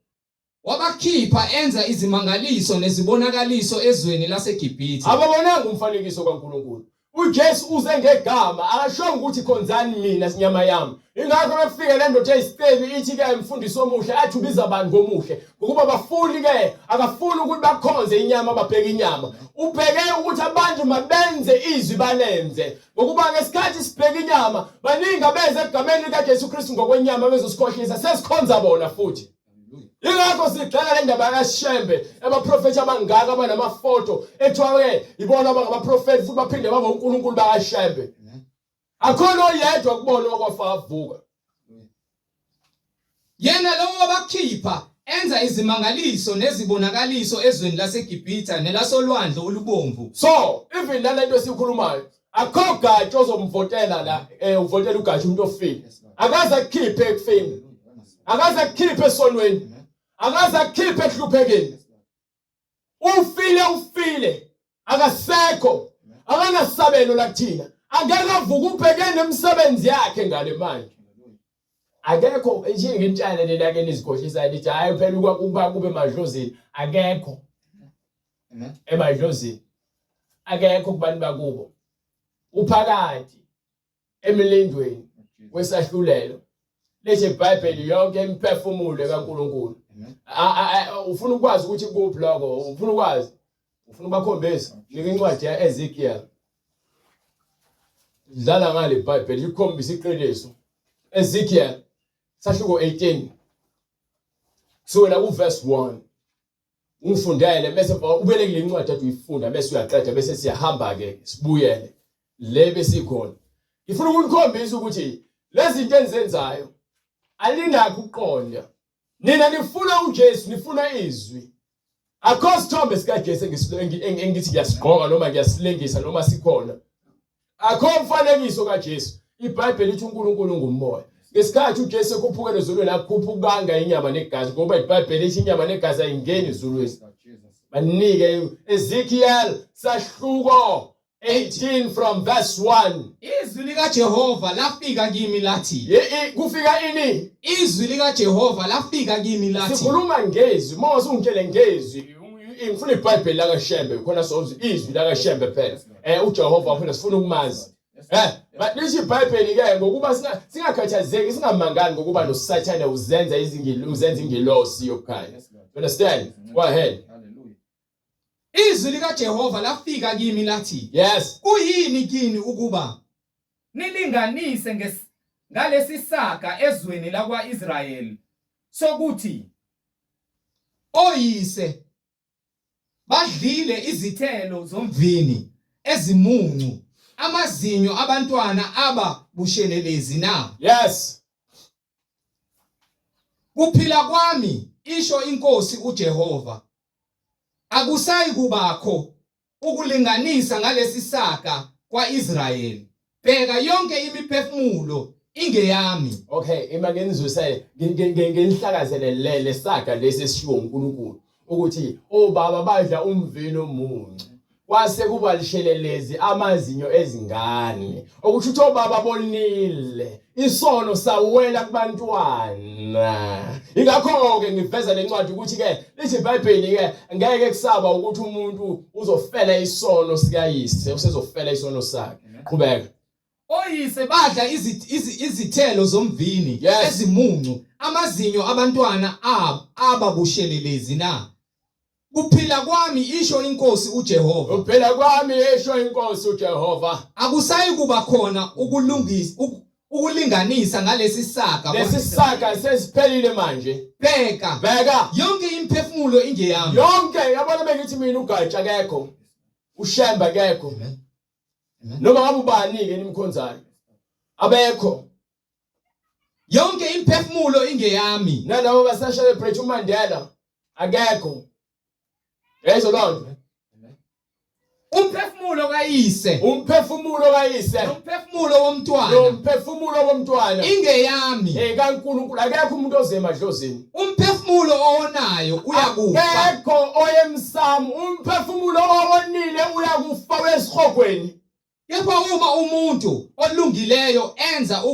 wabakhipha enza izimangaliso nezibonakaliso ezweni laseGibhithe. Ababonanga umfanekiso kaNkulunkulu. uJesu uze ngegama akashongo ukuthi khonzani mina sinyama yami. Ingakho befike le ndoda eyisicebi ithi ke mfundisi omuhle athi ubiza abantu ngomuhle ngokuba bafuni ke akafuni ukuthi bakhonze inyama babheke inyama. Ubheke ukuthi abantu mabenze izwi balenze. Ngokuba ngesikhathi sibheka inyama, baningi abeze egameni likaJesu Kristu ngokwenyama bezosikhohlisa, sesikhonza bona futhi. Ingakho sigxeka le ndaba kaShembe, abaprofethi abangaka abanamafoto ethiwa ke ibona abangabaprofethi futhi baphinde babe uNkulunkulu bakaShembe. Akhona oyedwa kubona okwafa avuka. Yena lowo wabakhipha enza izimangaliso nezibonakaliso ezweni laseGibhithe nelasolwandle olubomvu. So even nalento esikhulumayo akho gatsha ozomvotela la eh uvotela ugatsha umuntu ofile. Akaze akukhiphe ekufeni. Akaze akukhiphe esonweni. Akaze akukhiphe ekuhluphekeni. Ufile ufile akasekho akanasabelo la kuthina angeke avuke ubhekene nemisebenzi yakhe ngale manje akekho nje ngintshane nina ke nizikhohlisayo nithi hayi phela ukuba kube emadlozini akekho emadlozini akekho kubantu bakubo uphakathi emlindweni wesahlulelo lithi iBhayibheli yonke imiphefumulo kaNkuluNkulu ufuna ukwazi ukuthi kuphi lokho ufuna ukwazi ufuna ubakhombisa nika incwadi yaEzekiel dlala ngale iBhayibheli likhombisa iqiniso Ezekiel sahluko 18 kusukela kuverse 1 ungifundele bese ubele kule ncwadi ade uyifunda bese uyaqeda bese siyahamba ke sibuyele le besikhona ngifuna ukunikhombisa ukuthi lezi zinto enizenzayo alinakho ukuqonda nina nifuna uJesu nifuna izwi akho sithombe sikaJesu engithi ngiyasigqoka noma ngiyasilengisa noma sikhona Akho mfanekiso kaJesu. IBhayibheli lithi uNkulunkulu ungumoya. Ngesikhathi uJesu ekhuphukela ezulwini akukhuphukanga inyama negazi ngoba iBhayibheli lithi inyama negazi ayingeni ezulwini. Banike Ezekiel sahluko 18 from verse 1. Izwi likaJehova lafika kimi lathi. Kufika ini? Izwi likaJehova lafika kimi lathi. Sikhuluma ngezwi, uma usungitshele ngezwi, ngifuna iBhayibheli lakaShembe khona sozwa izwi lakaShembe phela. UJehova phela sifuna ukumazi. Lithi iBhayibheli ke ngokuba singakhathazeki singamangali ngokuba noSathane uzenza izingilo uzenza ingelosi yokukhanya. Understand? Go ahead. Izwi likaJehova lafika kimi lathi, Yes. Kuyini kini ukuba nilinganise ngalesi saga ezweni lakwa-Israyeli sokuthi oyise badlile izithelo zomvini ezimuncu, amazinyo abantwana aba bushelelezi na? Yes. Kuphila kwami, isho iNkosi uJehova, akusayi kubakho ukulinganisa ngalesi saga kwa-Israyeli. Bheka, yonke imiphefumulo ingeyami. Okay, ima nginizwise nginihlakazele le saga lesi esishiwo uNkulunkulu ukuthi obaba badla umvini omuncu kwase kuba lishelelezi amazinyo ezingane okusho ukuthi obaba bonile isono sawela kubantwana ingakho ke ngiveza lencwadi ukuthi ke lithi iBhayibheli ke ngeke kusaba ukuthi umuntu uzofela isono sikayise usezofela isono sakhe qhubeka Oyise badla izithelo zomvini ezimuncu, amazinyo abantwana aba bushelelezi na? Kuphila kwami, isho iNkosi uJehova. Kuphila kwami, isho iNkosi uJehova. Akusayi kuba khona ukulungisa ukulinganisa ngalesi saga. Lesi saga sesiphelile manje. Bheka. Bheka. Yonke imiphefumulo ingeyami. Yonke, yabona bengithi mina ugatsha akekho. UShembe akekho. Noma ngabe ubani ke nimkhonzayo. Abekho. Yonke imiphefumulo ingeyami. Nalabo basa celebrate uMandela akekho. Yayizwa loo nto. Umphefumulo kayise. Umphefumulo kayise. Nomphefumulo womntwana. Nomphefumulo womntwana. Ingeyami. EkaNkulunkulu akekho umuntu oze emadlozini. Umphefumulo owonayo uyakufa. Akekho oyemsamo. Umphefumulo owonile uyakufa wesihogweni. Kepha uma umuntu olungileyo enza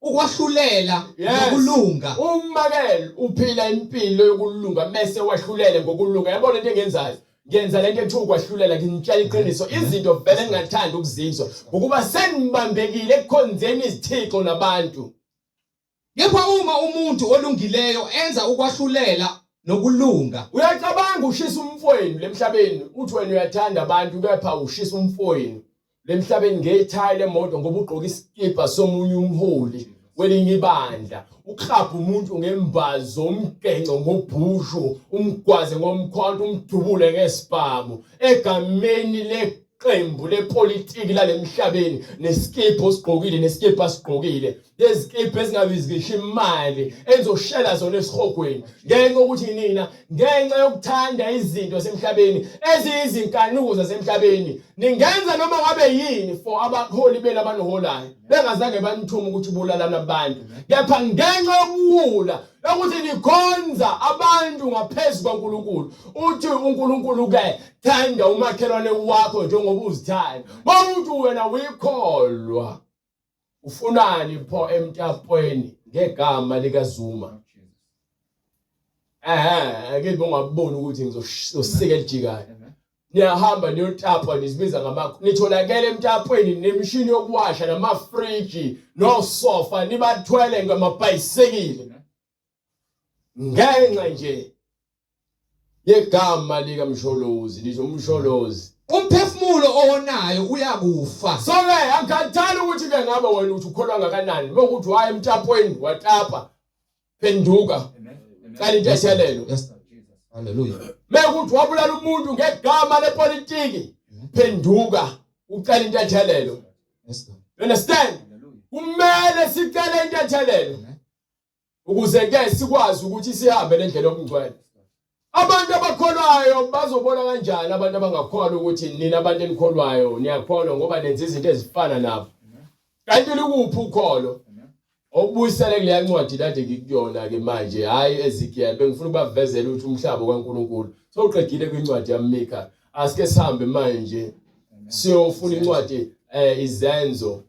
ukwahlulela ngokulunga. Uma ke uphila impilo yokulunga mese wahlulele ngokulunga, yabona into engenzayo? Ngenza lento ekuthiwa ukwahlulela, nginitshela iqiniso, izinto vele engingathandi ukuzizwa ngokuba senibambekile ekukhonzeni izithixo nabantu. Kepha uma umuntu olungileyo enza ukwahlulela nokulunga. Uyacabanga ushisa umfowenu lemhlabeni uthi wena uyathanda abantu kepha ushisa umfowenu lemhlabeni ngethayi lemoto ngoba ugqoka isikibha somunye umholi kwelinye ibandla uklabha umuntu ngembazo umgenco ngobhushu umgwaze ngomkhonto umdubule ngesibhamu egameni leqembu lepolitiki lalemhlabeni nesikibha osigqokile nesikibha asigqokile lezikibha ezingabizi ngisho imali enizoshela zona esihogweni ngenxa yokuthi nina ngenxa yokuthanda izinto zasemhlabeni eziyizinkanuko zasemhlabeni ningenza noma ngabe yini for abaholi benu abaniholayo bengazange banithume ukuthi bulalana abantu kepha ngenxa yokuwula yokuthi nikhonza abantu ngaphezu kwaNkulunkulu uthi uNkulunkulu ke thanda umakhelwane wakho njengoba uzithanda mawuthi wena uyikholwa Ufunani pho emtapweni ngegama likaZuma? Ake ungaboni ukuthi ngizosika elijikayo. Niyahamba niyotapwa nizibiza ngama nitholakele emtapweni nemishini yokuwasha namafriji nosofa nibathwele ngamabhayisekile. Ngenxa nje yegama likaMsholozi lisho uMsholozi Umphefumulo owonayo uyakufa. So ke angikhathali ukuthi ke ngabe wena uthi ukholwa ngakanani mawukuthi waya emtapweni watapa phenduka cela intethelelo. Yes. Hallelujah. Mekuthi wabulala umuntu ngegama lepolitiki phenduka ucela intethelelo. Yes. You understand? Kumele sicele intethelelo. Ukuze ke sikwazi ukuthi sihambe lendlela yobungcwele. Abantu abakholwayo bazobona kanjani abantu abangakholwa ukuthi nina abantu enikholwayo niyakholwa ngoba nenza izinto ezifana nabo. Kanti likuphi ukholo? Okubuyisele kuleya ncwadi kade ngikuyona ke manje hayi Ezekiel bengifuna ukubavezela ukuthi umhlaba kaNkuluNkulu sowuqedile kwincwadi yaMika asike sihambe manje. Siyofuna incwadi izenzo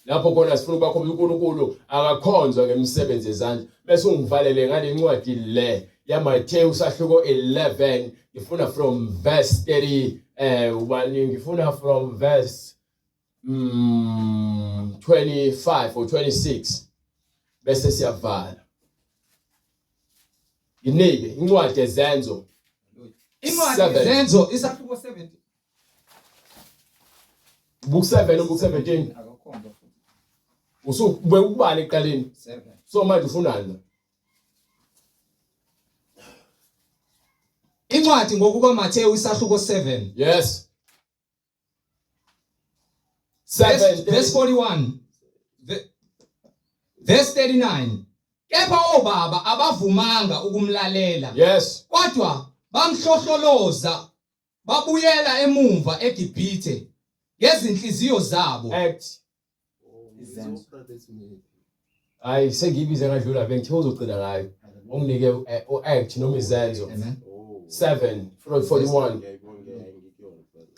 lapho khona sifuna ukubakhomba uNkulunkulu akakhonzwa ngemisebenzi yezandla bese ungivalele ngale ncwadi le yaMathewu sahluko 11 ngifuna from verse 30 ubani ngifuna from verse 25 or 26 bese siyavala nginike incwadi ezenzo Incwadi Izenzo isahluko 70 Book 7 book 17 akakhomba futhi usube ukubala ekuqaleni 7 so manje ufunani la Incwadi ngokukaMathewu isahluko 7 yes verse, 7 verse 41 verse 39 Kepha obaba abavumanga ukumlalela yes kodwa bamhlohloloza babuyela emumva eGibhithe ngezinhliziyo zabo act hayi sengiyibize ngadlula bengithe uzogcina ngayo unginike u-act noma izenzo Amen. 7 41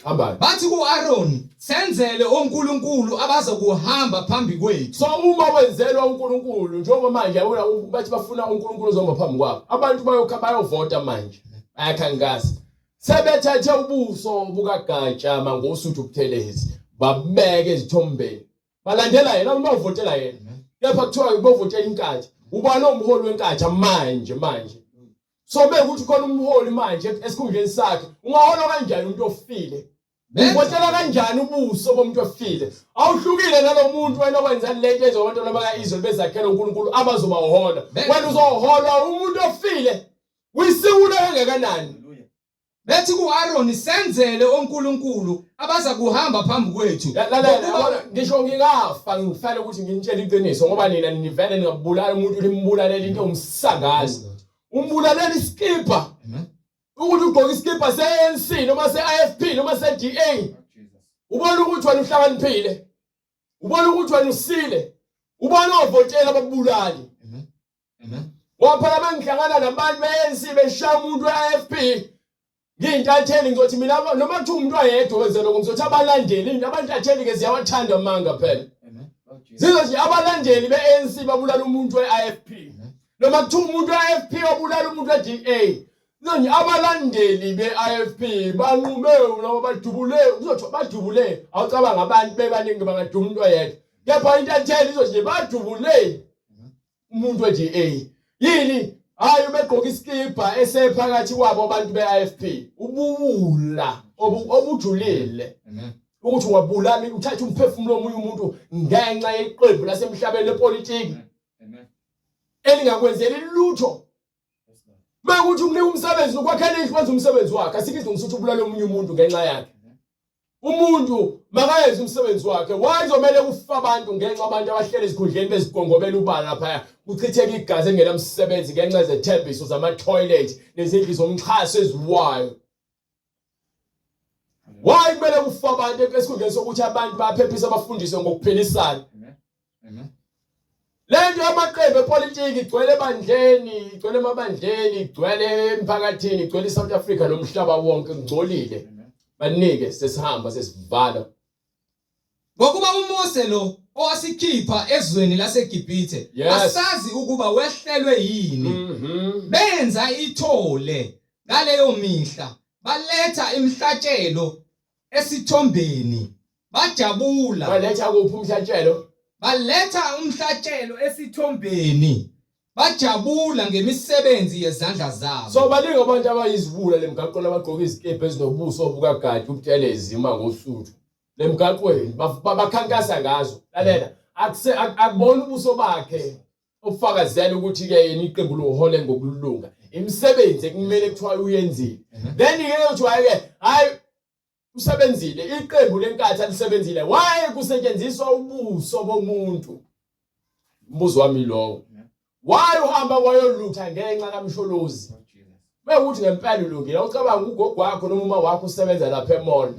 hamba Bathi ku-Aroni senzele onkulunkulu abazokuhamba phambi kwethu so uma wenzelwa uNkulunkulu njengoba manje yabona bathi bafuna uNkulunkulu ozohamba phambi kwabo abantu bayokha bayovota manje bayakhankasa sebethathe ubuso bukagatsha mangosuthu buthelezi babeke ezithombeni balandela yena uma uvotela yena kepha kuthiwa bovotela inkatha ubani omholi wenkatha manje manje so bekuthi khona umholi manje esikhundleni sakhe ungaholwa kanjani umuntu ofile Uvotela kanjani ubuso bomuntu ofile awuhlukile nalomuntu wena okwenza lento ezobantwana baka-Israel bezakhela uNkulunkulu abazobahola wena uzoholwa umuntu ofile uyisiwula kangakanani Bethi ku-Aroni senzele onkulunkulu abaza kuhamba phambi kwethu. Lalela ngisho ngingafa ngifele ukuthi nginitshele iqiniso ngoba nina nivele ningabulala umuntu nimbulalela into umsakazi umbulalela iskipha ukuthi ugqoke iskipha se-ANC noma se-IFP noma se-DA ubona ukuthi wena uhlakaniphile ubona ukuthi wena usile ubona ovotela ababulali Amen. Amen. Ngoba phela bengihlangana nabantu be-ANC beshaya umuntu we-IFP ngiyintatheli ngizothi mina noma kuthiwa umuntu oyedwa wenze lokho ngizothi abalandeli into abantatheli-ke ziyawathanda amanga phela zizothi abalandeli be-ANC babulala umuntu we-IFP noma kuthiwa umuntu we-IFP obulala umuntu we-DA nje abalandeli be-IFP banqume noma badubule kuzothiwa badubule awucabanga abantu bebaningi bangaduma umuntu oyedwa kepha intatheli izothi nje badubule umuntu we-DA yini hayi ubegqoka isikibha esephakathi kwabo abantu be-IFP ubuwula obujulile ukuthi ungabulala uthathe umphefumulo womunye umuntu ngenxa yeqembu lasemhlabeni lepolitiki elingakwenzeli lutho mekuthi umnika umsebenzi ukwakhela indlu wenza umsebenzi wakhe asikho isidingo sokuthi ubulale omunye umuntu ngenxa yakhe umuntu makayenze umsebenzi wakhe why kuzomele kufa abantu ngenxa abantu abahleli ezikhundleni bezigongobela ubala laphaya kuchitheka igazi elingenamsebenzi ngenxa yezethembiso zama-toilet nezindlu zomxhaso eziwayo why kumele kufa abantu esikhundleni sokuthi abantu baphephise abafundiswe ngokuphilisana Amen. Lento yamaqembu epolitiki igcwele ebandleni, igcwele emabandleni, igcwele emphakathini, igcwele iSouth Africa nomhlaba wonke ngcolile. Banike sesihamba sesivala. Ngokuba uMose lo owasikhipha ezweni laseGibhithe Yes. asazi ukuba wehlelwe yini. Benza ithole ngaleyo mihla baletha imihlatshelo esithombeni bajabula. Baletha kuphi umhlatshelo? Baletha umhlatshelo esithombeni bajabula ngemisebenzi yezandla zabo. So baningi abantu abayiziwula lemgaqweni abagqoka izikebhe ezinobuso bukagadi ubutelezi uma ngosuthu. Lemgaqweni bakhankasa ngazo. Lalela akuse akubona ubuso bakhe obufakazela ukuthi ke yena iqembu lohole ngokulunga. Imisebenzi ekumele kuthiwa uyenzile. Then ke kuthiwa ke hayi usebenzile iqembu lenkathi alisebenzile why kusetshenziswa ubuso bomuntu umbuzo wami lowo why uhamba wayolutha ngenxa kaMsholozi mewukuthi ngempela ulungile ucabanga ugogo wakho noma uma wakho usebenza lapha emall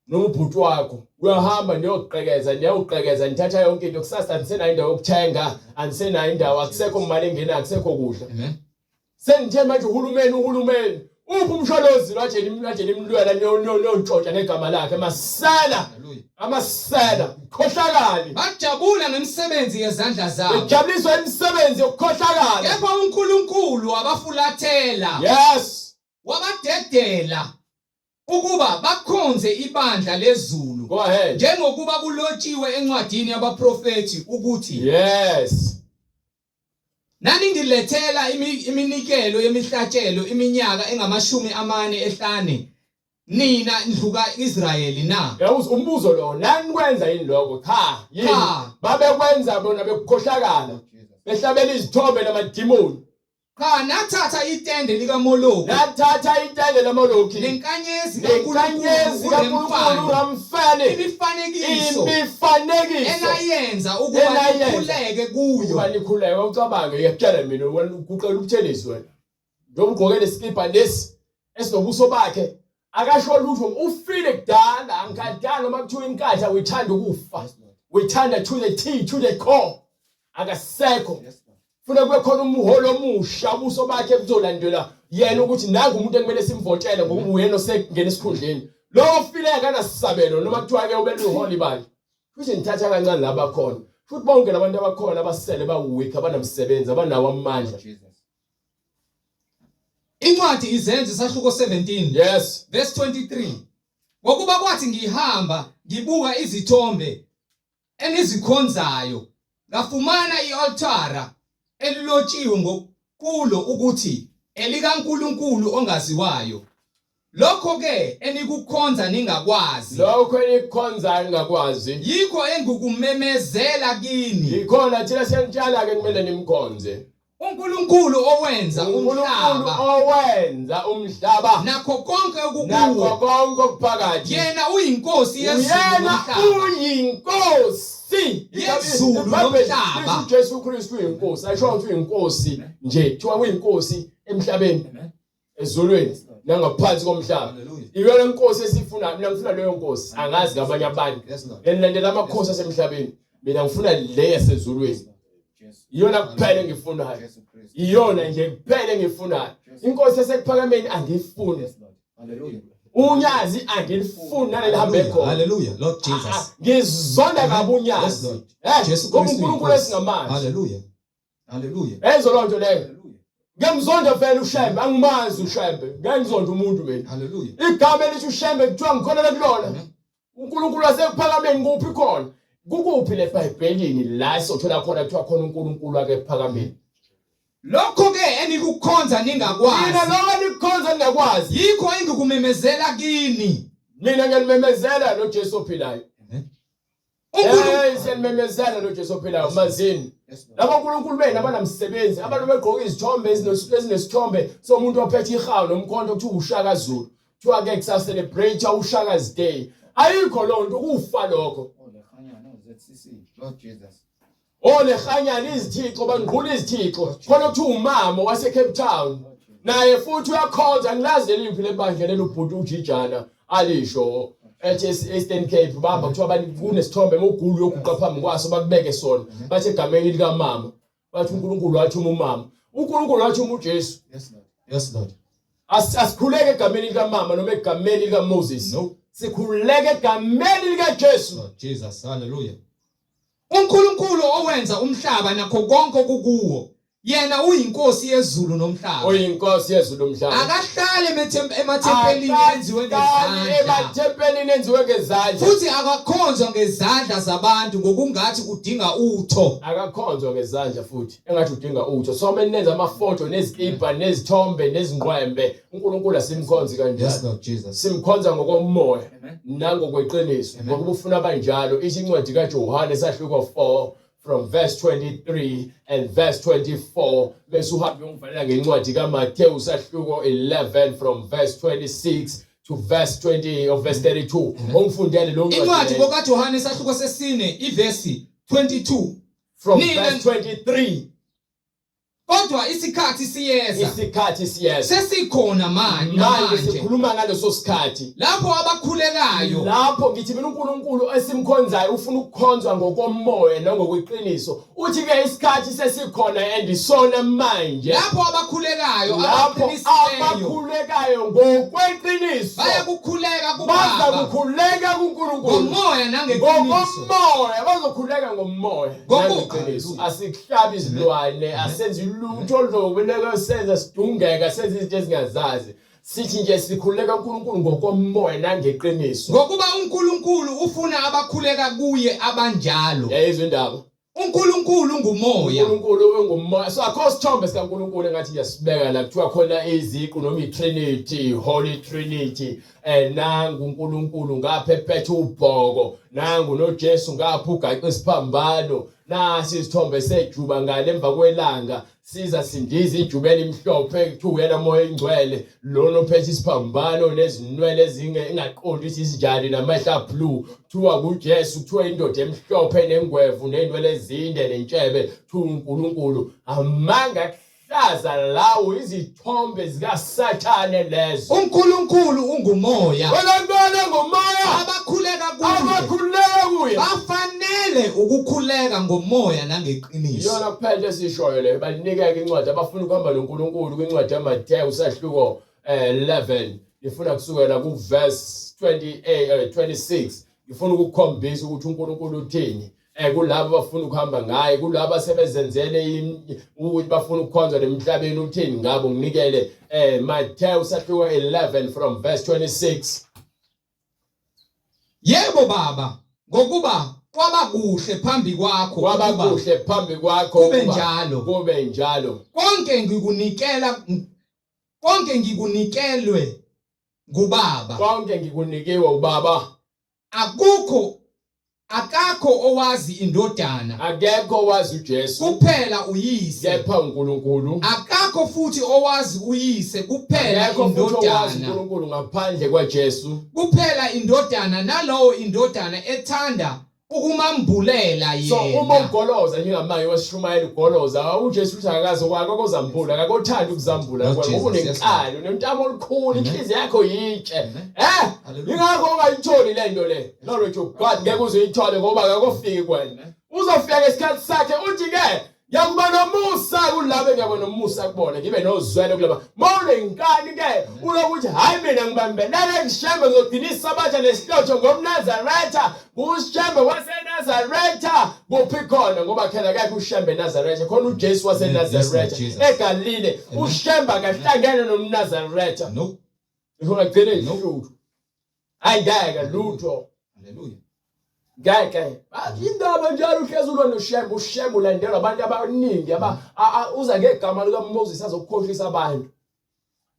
noma ubhuti wakho uyahamba niyoqhekeza niyawuqhekeza nithatha yonke into kusasa anisenayo indawo yokuthenga anisenayo indawo akusekho imali engenayo akusekho kudla Amen. Sengithe manje uhulumeni uhulumeni Uphi uMsholozi lwajeni lwajeni imlwela niyontshotsha negama lakhe masela amasela khohlakali. Bajabula ngemisebenzi yezandla zabo. Bejabuliswa imisebenzi yokukhohlakala. Kepha uNkulunkulu wabafulathela. Yes. Wabadedela ukuba bakhonze ibandla lezulu. Go ahead. Njengokuba kulotshiwe encwadini yabaprofethi ukuthi Yes. Naningilethela iminikelo yemihlatshelo iminyaka engamashumi amane ehlane nina ndlu ka-Israyeli na? Yawuzi umbuzo lo nanikwenza yini lokho? Cha, yini? Babekwenza bona bekukhohlakala. Behlabela izithombe namadimoni. Cha, nathatha itende likaMoloki. Nathatha itende laMoloki. Nenkanyezi kaNkulunkulu kaNkulunkulu Ramfani. Imifanekiso. Imifanekiso. Enayenza ukuba nikhuleke kuyo. Ukuba nikhuleke ucabange ngiyakutshela mina wena uguqela ubuthelezi wena. Njengoba ugqoke lesikibha lesi esinobuso bakhe akasho lutho ufile kudala angikadala noma kuthiwa inkatha uyithanda ukufa. Uyithanda to the T to the core. Akasekho. Funa kube khona umholo omusha ubuso bakhe buzolandelwa yena ukuthi nangu umuntu ekumele simvotele ngokuba uyena osengena esikhundleni. Lo ofile akanasabelo noma kuthiwa ke ubeluhola ibandla. Futhi ngithatha kancane laba khona. Futhi bonke labantu abakhona abasele bawu-weak abanamsebenzi abanawo amandla. Incwadi Izenzo isahluko 17. Yes. Verse 23. Ngokuba kwathi ngihamba ngibuka izithombe enizikhonzayo ngafumana i-altara elilotshiwe ngokulo ukuthi elikaNkulunkulu ongaziwayo. Lokho ke enikukhonza ningakwazi. Lokho enikukhonza ningakwazi. Yikho engikumemezela kini. Yikhona thina siyanitshala ke kumele nimkhonze. uNkulunkulu owenza umhlaba owenza umhlaba nakho konke okukuwo nakho konke okuphakathi yena uyinkosi yezulu yena uyinkosi yezulu nomhlaba uJesu Kristu uyinkosi ayisho ukuthi uyinkosi nje kuthiwa uyinkosi emhlabeni ezulwini nangaphansi komhlaba iyona nkosi esifunayo mina ngifuna leyo nkosi angazi ngabanye abantu ngilandela amakhosi asemhlabeni mina ngifuna le yasezulwini iyona kuphela engifunayo iyona nje kuphela engifunayo inkosi yasekuphakameni angiyifuni unyazi angilifuni naleli hambe khona haleluya lord jesus ah, ah, ngizonda kabi unyazi eh Jesu Kristu uNkulunkulu esingamazi haleluya Haleluya. Ezo loo nto leyo. Ngiyamzonda vele uShembe, angimazi uShembe. Ngeke ngizonde umuntu mina. Haleluya. Igama elithi uShembe kuthiwa ngikholelwa kulona. uNkulunkulu wasekuphakameni kuphi khona? Kukuphi leBhayibhelini la sothola khona kuthiwa khona uNkulunkulu ake ekuphakameni? Lokho ke enikukhonza ningakwazi. Mina lokho enikukhonza ningakwazi. Yikho engikumemezela kini. Mina ngiyanimemezela lo Jesu ophilayo. Hey siyanimemezela lo Jesu ophilayo mazini. Labo uNkulunkulu benu abanamsebenzi abantu begqoka izithombe ezinesithombe somuntu ophethe ihawu nomkhonto kuthiwa uShaka Zulu. Kuthiwa ke kusa celebrate uShaka's Day. Ayikho lonto ukufa lokho. Oh lehanyana izithixo bangqula izithixo. Khona kuthiwa umama wase Cape Town. Naye futhi uyakhonza ngilazi leliphi lebandla lelubhuti ujijana alisho ethi Eastern Cape bamba kuthiwa abantu kunesithombe mogulu yoguqa phambi kwaso bakubeke sona bathi egameni likamama bathi uNkulunkulu wathuma umama uNkulunkulu wathuma uJesu yes Lord yes Lord asikhuleke egameni likamama noma egameni likaMoses no sikhuleke egameni likaJesu Lord Jesus hallelujah uNkulunkulu owenza umhlaba nakho konke okukuwo yena uyinkosi yezulu nomhlaba uyinkosi yezulu nomhlaba akahlali emathempelini enziwe ngezandla emathempelini enziwe ngezandla futhi akakhonzwa ngezandla zabantu ngokungathi udinga utho akakhonzwa ngezandla futhi engathi udinga utho so menenza amafoto nezikibha nezithombe nezingqwembe uNkulunkulu asimkhonzi kanjalo yes Lord Jesus simkhonza ngokomoya nangokweqiniso ngokuba ufuna abanjalo ithi incwadi kaJohane sahluko 4 from verse 23 and verse 24 bese uhambe uyongivalela ngencwadi kaMathewu sahluko 11 from verse 26 to verse 20 or verse 32 ongifundele lo incwadi kokaJohane sahluko sesine ivesi 22 from verse 23. Kodwa isikhathi siyeza. Isikhathi siyeza. Sesikhona manje. Manje sikhuluma ngaleso sikhathi. Lapho abakhulekayo. Lapho ngithi mina uNkulunkulu esimkhonzayo ufuna ukukhonzwa ngokomoya nangokweqiniso. Uthi ke isikhathi sesikhona and isona manje. Lapho abakhulekayo abaqinisileyo. Abakhulekayo ngokweqiniso. Bayakukhuleka kuBaba. Bazakukhuleka kuNkulunkulu. Ngomoya nangeqiniso. Ngokomoya bazokhuleka ngomoya. Ngokuqiniso asikuhlabi izilwane asenzi lutho oluzokuleka senza sidungeka senza izinto ezingazazi. Sithi nje sikhuleka uNkulunkulu ngokomoya nangeqiniso. Ngokuba uNkulunkulu ufuna abakhuleka kuye abanjalo. Yayizwa indaba. uNkulunkulu ungumoya. uNkulunkulu ungumoya. So akho sithombe sikaNkulunkulu engathi ngiyasibeka la kuthiwa khona iziqu noma iTrinity, Holy Trinity. Eh nangu uNkulunkulu ngapha ephethe ubhoko, nangu noJesu ngapha ugaxe isiphambano. Nasi isithombe sejuba ngale emva kwelanga. Siza sindiza ijuba elimhlophe kuthiwa uyena moya ingcwele lona ophethe isiphambano nezinwele ezinge ingaqondi ukuthi izinjani namehlo ablue kuthiwa kuJesu kuthiwa indoda emhlophe nengwevu nezinwele ezinde nentshebe kuthiwa uNkulunkulu amanga kuhlaza lawo izithombe zikaSathane lezo. uNkulunkulu ungumoya. Wena ngomoya. Abakhuleka kuye. Abakhuleka kuye. Bafanele ukukhuleka ngomoya nangeqiniso. Iyona kuphela into esishoyo leyo banikeke incwadi abafuna ukuhamba noNkulunkulu kwincwadi yaMateyu sahluko 11 ngifuna kusukela ku verse 28 26 ngifuna ukukukhombisa ukuthi uNkulunkulu uthini kulabo abafuna ukuhamba ngaye kulabo asebezenzele ukuthi bafuna ukukhonza nemhlabeni uthini ngabo nginikele Matthew sahluko 11 from verse 26. Yebo baba, ngokuba kwaba kuhle phambi kwakho, kwaba kuhle phambi kwakho kube njalo, kube njalo. Konke ngikunikela, konke ngikunikelwe ngubaba, konke ngikunikiwe ubaba. Akukho akakho owazi indodana, akekho owazi uJesu kuphela uyise, kepha uNkulunkulu. Akakho futhi owazi uyise kuphela akekho futhi owazi indodana, uNkulunkulu ngaphandle kwaJesu, kuphela indodana nalowo indodana ethanda ukumambulela yena. So uma ugoloza njengamanje wasishumayela ugoloza uJesu uthi akakaze kwakho kozambula akakothanda ukuzambula Lord ngoba Jesus, yes, unenkani unentamo olukhulu Amen. inhliziyo yakho yitshe Amen. Hallelujah. ingakho ungayitholi lento le knowledge of God ngeke uze uyithole ngoba akakofiki kwena uzofika ngesikhathi sakhe uthi ke ngiyakuba nomusa kulabo engiyakuba nomusa kubona ngibe nozwelo kulaba mawunenkani ke ulokuthi hayi mina ngibambelele kuShembe ngizogcina isabatha nesihlotho ngomNazaretha kuShembe waseNazaretha kuphi khona ngoba khona akekho uShembe eNazaretha khona uJesu waseNazaretha Yes, Jesus. eGalile uShembe akahlangene nomNazaretha No. ungagcina ihluthu hayi ngeke lutho. Hallelujah. Ngeke. Indaba njalo uhlezi ulwa noShembe, uShembe ulandelwa abantu abaningi aba uza ngegama likaMoses azokukhohlisa abantu.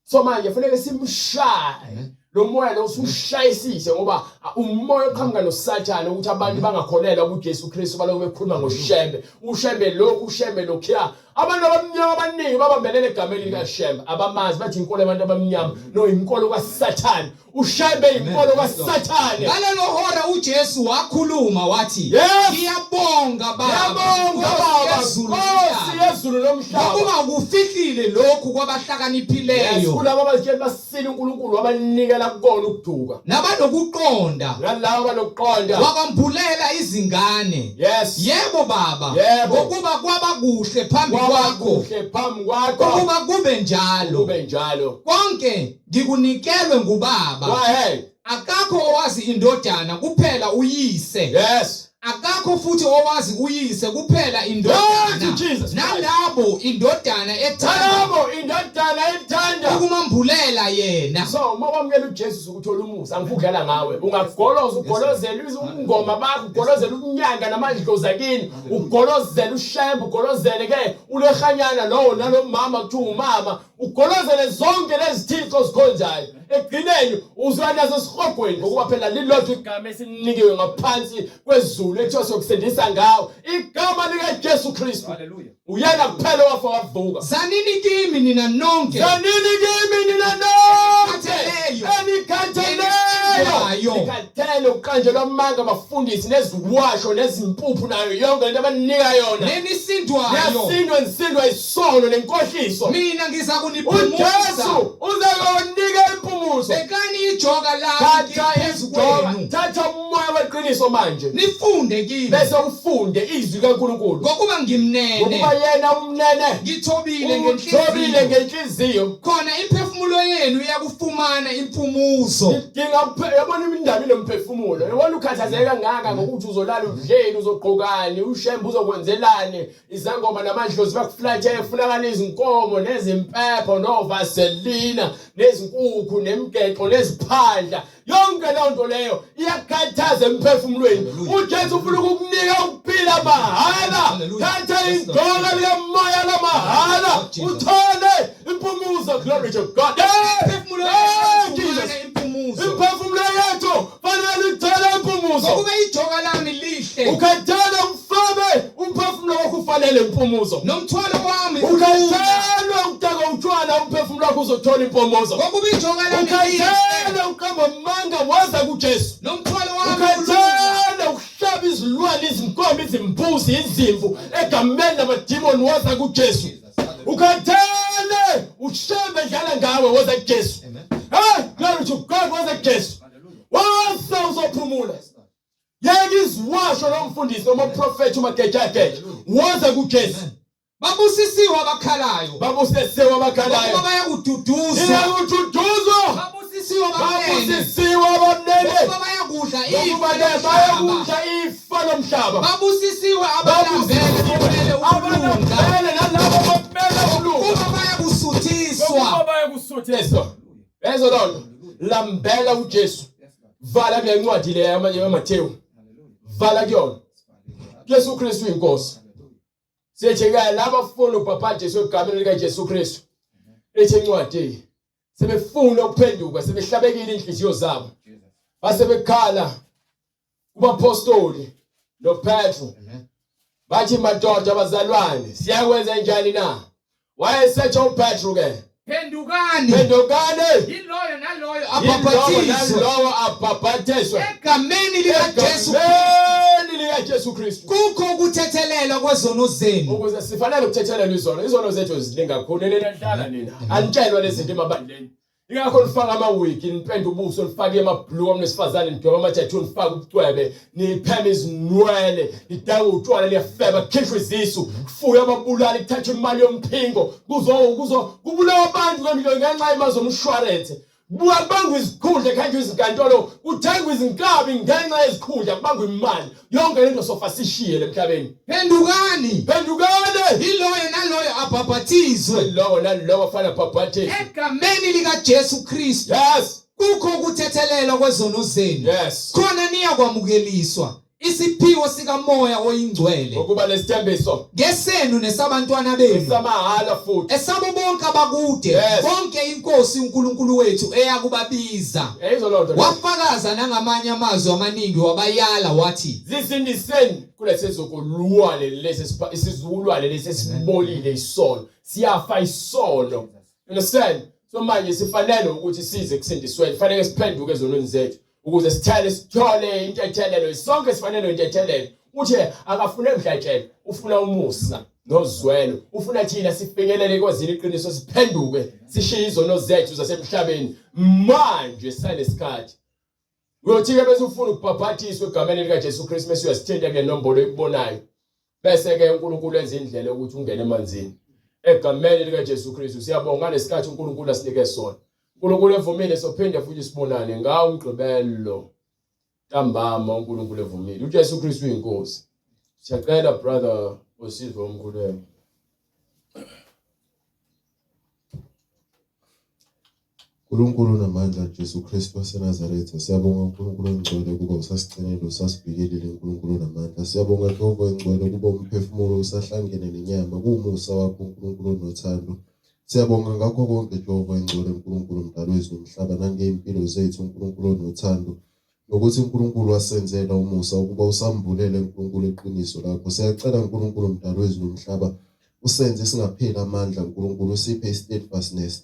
So manje kufanele simshaye lo moya lo usushayisise ngoba umoya oqhamuka noSathane ukuthi abantu bangakholelwa kuJesu Kristu balokhu bekhuluma ngoShembe. uShembe lokhu uShembe lokhuya. Abantu abamnyama abaningi babambelele egameni likaShembe. Abamazi bathi inkolo yabantu abamnyama no inkolo kaSathane. uShembe inkolo kaSathane. Ngalelo hora uJesu wakhuluma wathi, Yes. ngiyabonga Baba, Ngiyabonga Nkosi Baba, yezulu Nkosi nomhlaba, yezulu nomhlaba. ngokuba ukufihlile lokhu Yes, kwabahlakaniphileyo kulabo abazitshela basile uNkulunkulu wabanikela kukona ukuduka. nabanokuqonda, Nalabo abanokuqonda. wakwambulela izingane. Yes. Yebo Baba, Yebo. ngokuba kwaba kuhle phambi Kwaba kwakho kuhle phambi kwakho ukuba kube njalo. kube njalo. Konke ngikunikelwe ngubaba. Go ahead. Akakho owazi indodana kuphela uyise. Yes. Akakho futhi owazi uyise kuphela Glory to indodana. Jesus Christ. Nalabo indodana ethanda Nalabo indodana ethanda ukumambulela yena. So uma wamukela uJesu ukuthola umusa angifudlala ngawe ungagoloza ugolozela ingoma bakho ugolozela unyanga namadlozi akini ugolozela uShembe ugolozele ke ulehanyana lowo nalomama kuthiwa umama ugolozele zonke lezi thixo ozikhonzayo ekugcineni uzoya nazo esihogweni ngokuba phela lilodwa igama esilinikiwe ngaphansi kwezulu ekuthiwa sokusindisa ngawo igama likaJesu Kristu. Hallelujah. Uyena kuphela owafa wavuka. Zanini kimi nina nonke Zanini kimi nina nonke Enikhatheleyo. enikhatheleyo nikhathele ukuqanjelwa amanga abafundisi neziwasho nezimpuphu nayo yonke lento abanika yona nenisindwa Nabasindwayo. Niyasindwa nisindwa isono nenkohliso. Mina ngiza kuniphumuza. UJesu uzakunika impumuzo. Bekani ijoka lami Thatha phezu ijoka, kwenu. thatha umoya weqiniso manje. Nifunde kimi. Bese ufunde izwi kaNkulunkulu. Ngokuba ngimnene. Ngokuba yena umnene. Ngithobile Uthobile ngenhliziyo. ngenhliziyo. Khona imphefumulo yenu iyakufumana impumuzo. Ngidinga yabona indaba inomphefumulo. Yabona ukhathazeka kangaka ngokuthi uzolala udleni, uzogqokani, ushembe uzokwenzelani, izangoma namadlozi bakuflathe, kufunakala izinkomo nezimpepho novaselina nezinkukhu nemigexo neziphandla. Yonke leyo nto leyo iyakukhathaza emphefumulweni. UJesu ufuna ukukunika ukuphila mahhala. Hallelujah. Thatha Yes, Lord. ijoka likamoya lamahhala. Lord Jesus. Uthole impumuzo. Glory to God. Hey! Imphefumulo Hey, yenu Jesus. iyakufumana impumuzo. Imphefumulo yethu fanele ithole impumuzo. Ngokuba ijoka lami lihle. Ukhathele umfabe umphefumulo wakho ufanele impumuzo. Nomthwalo wami ulula. Ukhathelwe ukudaka utshwala umphefumulo wakho uzothola impumuzo. Ngokuba ijoka lami lihle. Ukhathele uqamba amanga waza kuJesu. Nomthwalo wami ulula. Ukhathele ukuhlaba izilwane izinkomo izimbuzi izimvu egameni lamadimoni waza kuJesu. Ukhathele ushembe dlala ngawe waza kuJesu. Amen. Hey, glory to God waza kuJesu. Waza uzophumula. Yeke iziwasho lomfundisi noma uprofethi umagejageja. Woza kuJesu. Babusisiwe abakhalayo. Babusisiwe abakhalayo. Ngokuba bayakududuzwa. Iyakududuzwa. Babusisiwe abamnene. Babusisiwe abamnene. Ngokuba bayakudla Ngokuba ifa ke lomhlaba. bayakudla ifa lomhlaba. Babusisiwe abalambele bomele ukulunga. Abalambele nalabo bomele ukulunga. Kuba bayakusuthiswa. Ngokuba bayakusuthiswa. Lezo loo nto. Lambela uJesu. Vala kule ncwadi le yaMathewu. Vala kuyona. Jesu Kristu inkosi. Sithi-ke laba bafuna ukubhabhadiswa egameni likaJesu Kristu. Ithi incwadi sebefuna ukuphenduka sebehlabekile inhliziyo zabo. Base bekhala kubapostoli noPetru. Bathi madoda bazalwane siyakwenza njani na? Wayesethi uPetru ke Phendukani. phendukani Yiloyo naloyo yilowo abhabhathiswe nalowo abhabhathiswe egameni likaJesu egameni likaJesu Kristu kukho ukuthethelelwa kwezono zenu. ukuze sifanele ukuthethelelwa izono. Izono zethu ziningi kakhulu nina nihlala nina anitshelwa lezi zinto emabandleni. Ingakho nifaka amawigi nipende ubuso nifake amabhluku amnesifazane nidwebe ama-tattoo nifake ubucwebe nipheme izinwele nidake utshwala niyafeba kukhishwe izisu kufuye ababulali kuthathwe imali yomphingo kuzo kuzo kubulawa abantu ngenxa yemali zomshwarense. Kubangwa izikhundla khanjwe izinkantolo kuthengwa izinkabi ngenxa yezikhundla kubangwa imali yonke lento sofa sishiye lemhlabeni. Phendukani. Phendukani Yiloyo naloyo abhabhathiswe lowo nalowo fanele abhabhathiswe. egameni likaJesu Kristu Yes, kukho ukuthethelelwa kwezono zenu. yes. Khona niyakwamukeliswa isiphiwo sikamoya oyingcwele Ngokuba lesithembiso ngesenu nesabantwana benu samahala futhi. esabo bonke abakude Yes. bonke inkosi uNkulunkulu wethu eyakubabiza. Yayizo loo nto leyo. Wafakaza nangamanye amazwi amaningi wabayala wathi Zisindiseni kulesizukulwane lesi isizukulwane lesi esibolile isono. Siyafa isono. Understand? So manje sifanele ukuthi size kusindisweni. Fanele siphenduke ezonweni zethu ukuze sithele sithole intethelelo. Sonke sifanele intethelelo. Uthi akafune mhlatshelo, ufuna umusa nozwelo. Ufuna thina sifikelele kwazini iqiniso siphenduke sishiye izono zethu zasemhlabeni. Manje sanesikhathi. Uyothi-ke bese ufuna ukubhabhathiswa egameni likaJesu Kristu bese uyasithinta kule nombolo ekubonayo. Bese-ke uNkulunkulu enza indlela yokuthi ungene emanzini. Egameni likaJesu Kristu siyabonga lesikhathi uNkulunkulu asinike sona. uNkulunkulu evumile sophinde futhi sibonane ngawo umgqibelo ntambama uNkulunkulu evumile. uJesu Kristu uyinkosi. Siyacela brother osizwe umkhuleko. uNkulunkulu onamandla Jesu Kristu waseNazaretha, siyabonga uNkulunkulu ongcwele ukuba usasicinile usasivikelile uNkulunkulu onamandla. Siyabonga Jehova ongcwele ukuba umphefumulo usahlangene nenyama kuwumusa wakho uNkulunkulu onothando. Siyabonga ngakho konke Jehova ongcwele uNkulunkulu mdali wezulu nomhlaba nangey'mpilo zethu uNkulunkulu onothando. Nokuthi uNkulunkulu wasenzela umusa ukuba usambulele uNkulunkulu iqiniso lakho. Siyacela uNkulunkulu mdali wezulu nomhlaba usenze singapheli amandla uNkulunkulu usiphe i-steadfastness.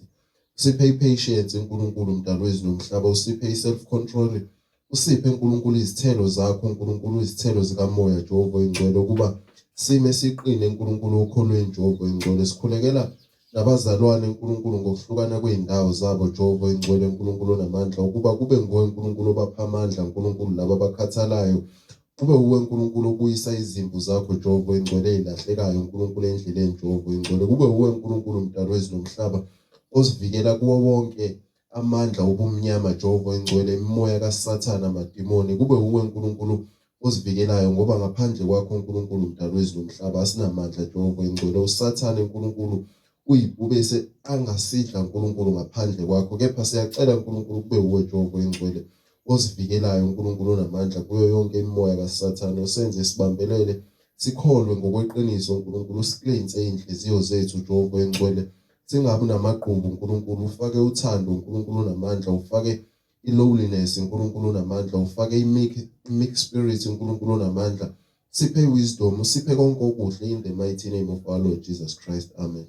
Usiphe i-patience uNkulunkulu mdali wezulu nomhlaba, usiphe i-self control, usiphe uNkulunkulu izithelo zakho uNkulunkulu izithelo zikamoya Jehova oyingcwele ukuba Sime siqine uNkulunkulu okholweni Jehova ingcwele. Sikhulekela nabazalwane uNkulunkulu ngokuhlukana kwey'ndawo zabo Jehova ingcwele uNkulunkulu onamandla ukuba kube nguwe uNkulunkulu obapha amandla uNkulunkulu laba abakhathalayo kube uwe uNkulunkulu obuyisa izimvu zakho Jehova ingcwele ezilahlekayo uNkulunkulu endleleni Jehova ingcwele kube uwe uNkulunkulu mdali wezulu nomhlaba osivikela kuwo wonke amandla obumnyama Jehova ingcwele imimoya kaSathana amadimoni kube uwe uNkulunkulu ozivikelayo ngoba ngaphandle kwakho uNkulunkulu mdali wezulu nomhlaba asinamandla Jehova ingcwele uSathane uNkulunkulu uyibhubese angasidla uNkulunkulu ngaphandle kwakho kepha siyacela uNkulunkulu kube uwe Jehova ingcwele ozivikelayo uNkulunkulu onamandla kuyo yonke imimoya kaSathane usenze sibambelele sikholwe ngokweqiniso uNkulunkulu usiklinse izinhliziyo zethu Jehova ingcwele singabi namagqubu uNkulunkulu ufake uthando uNkulunkulu onamandla ufake i-lowliness uNkulunkulu onamandla ufake i-meek meek spirit uNkulunkulu onamandla siphe wisdom usiphe konke okuhle in the mighty name of our Lord Jesus Christ amen.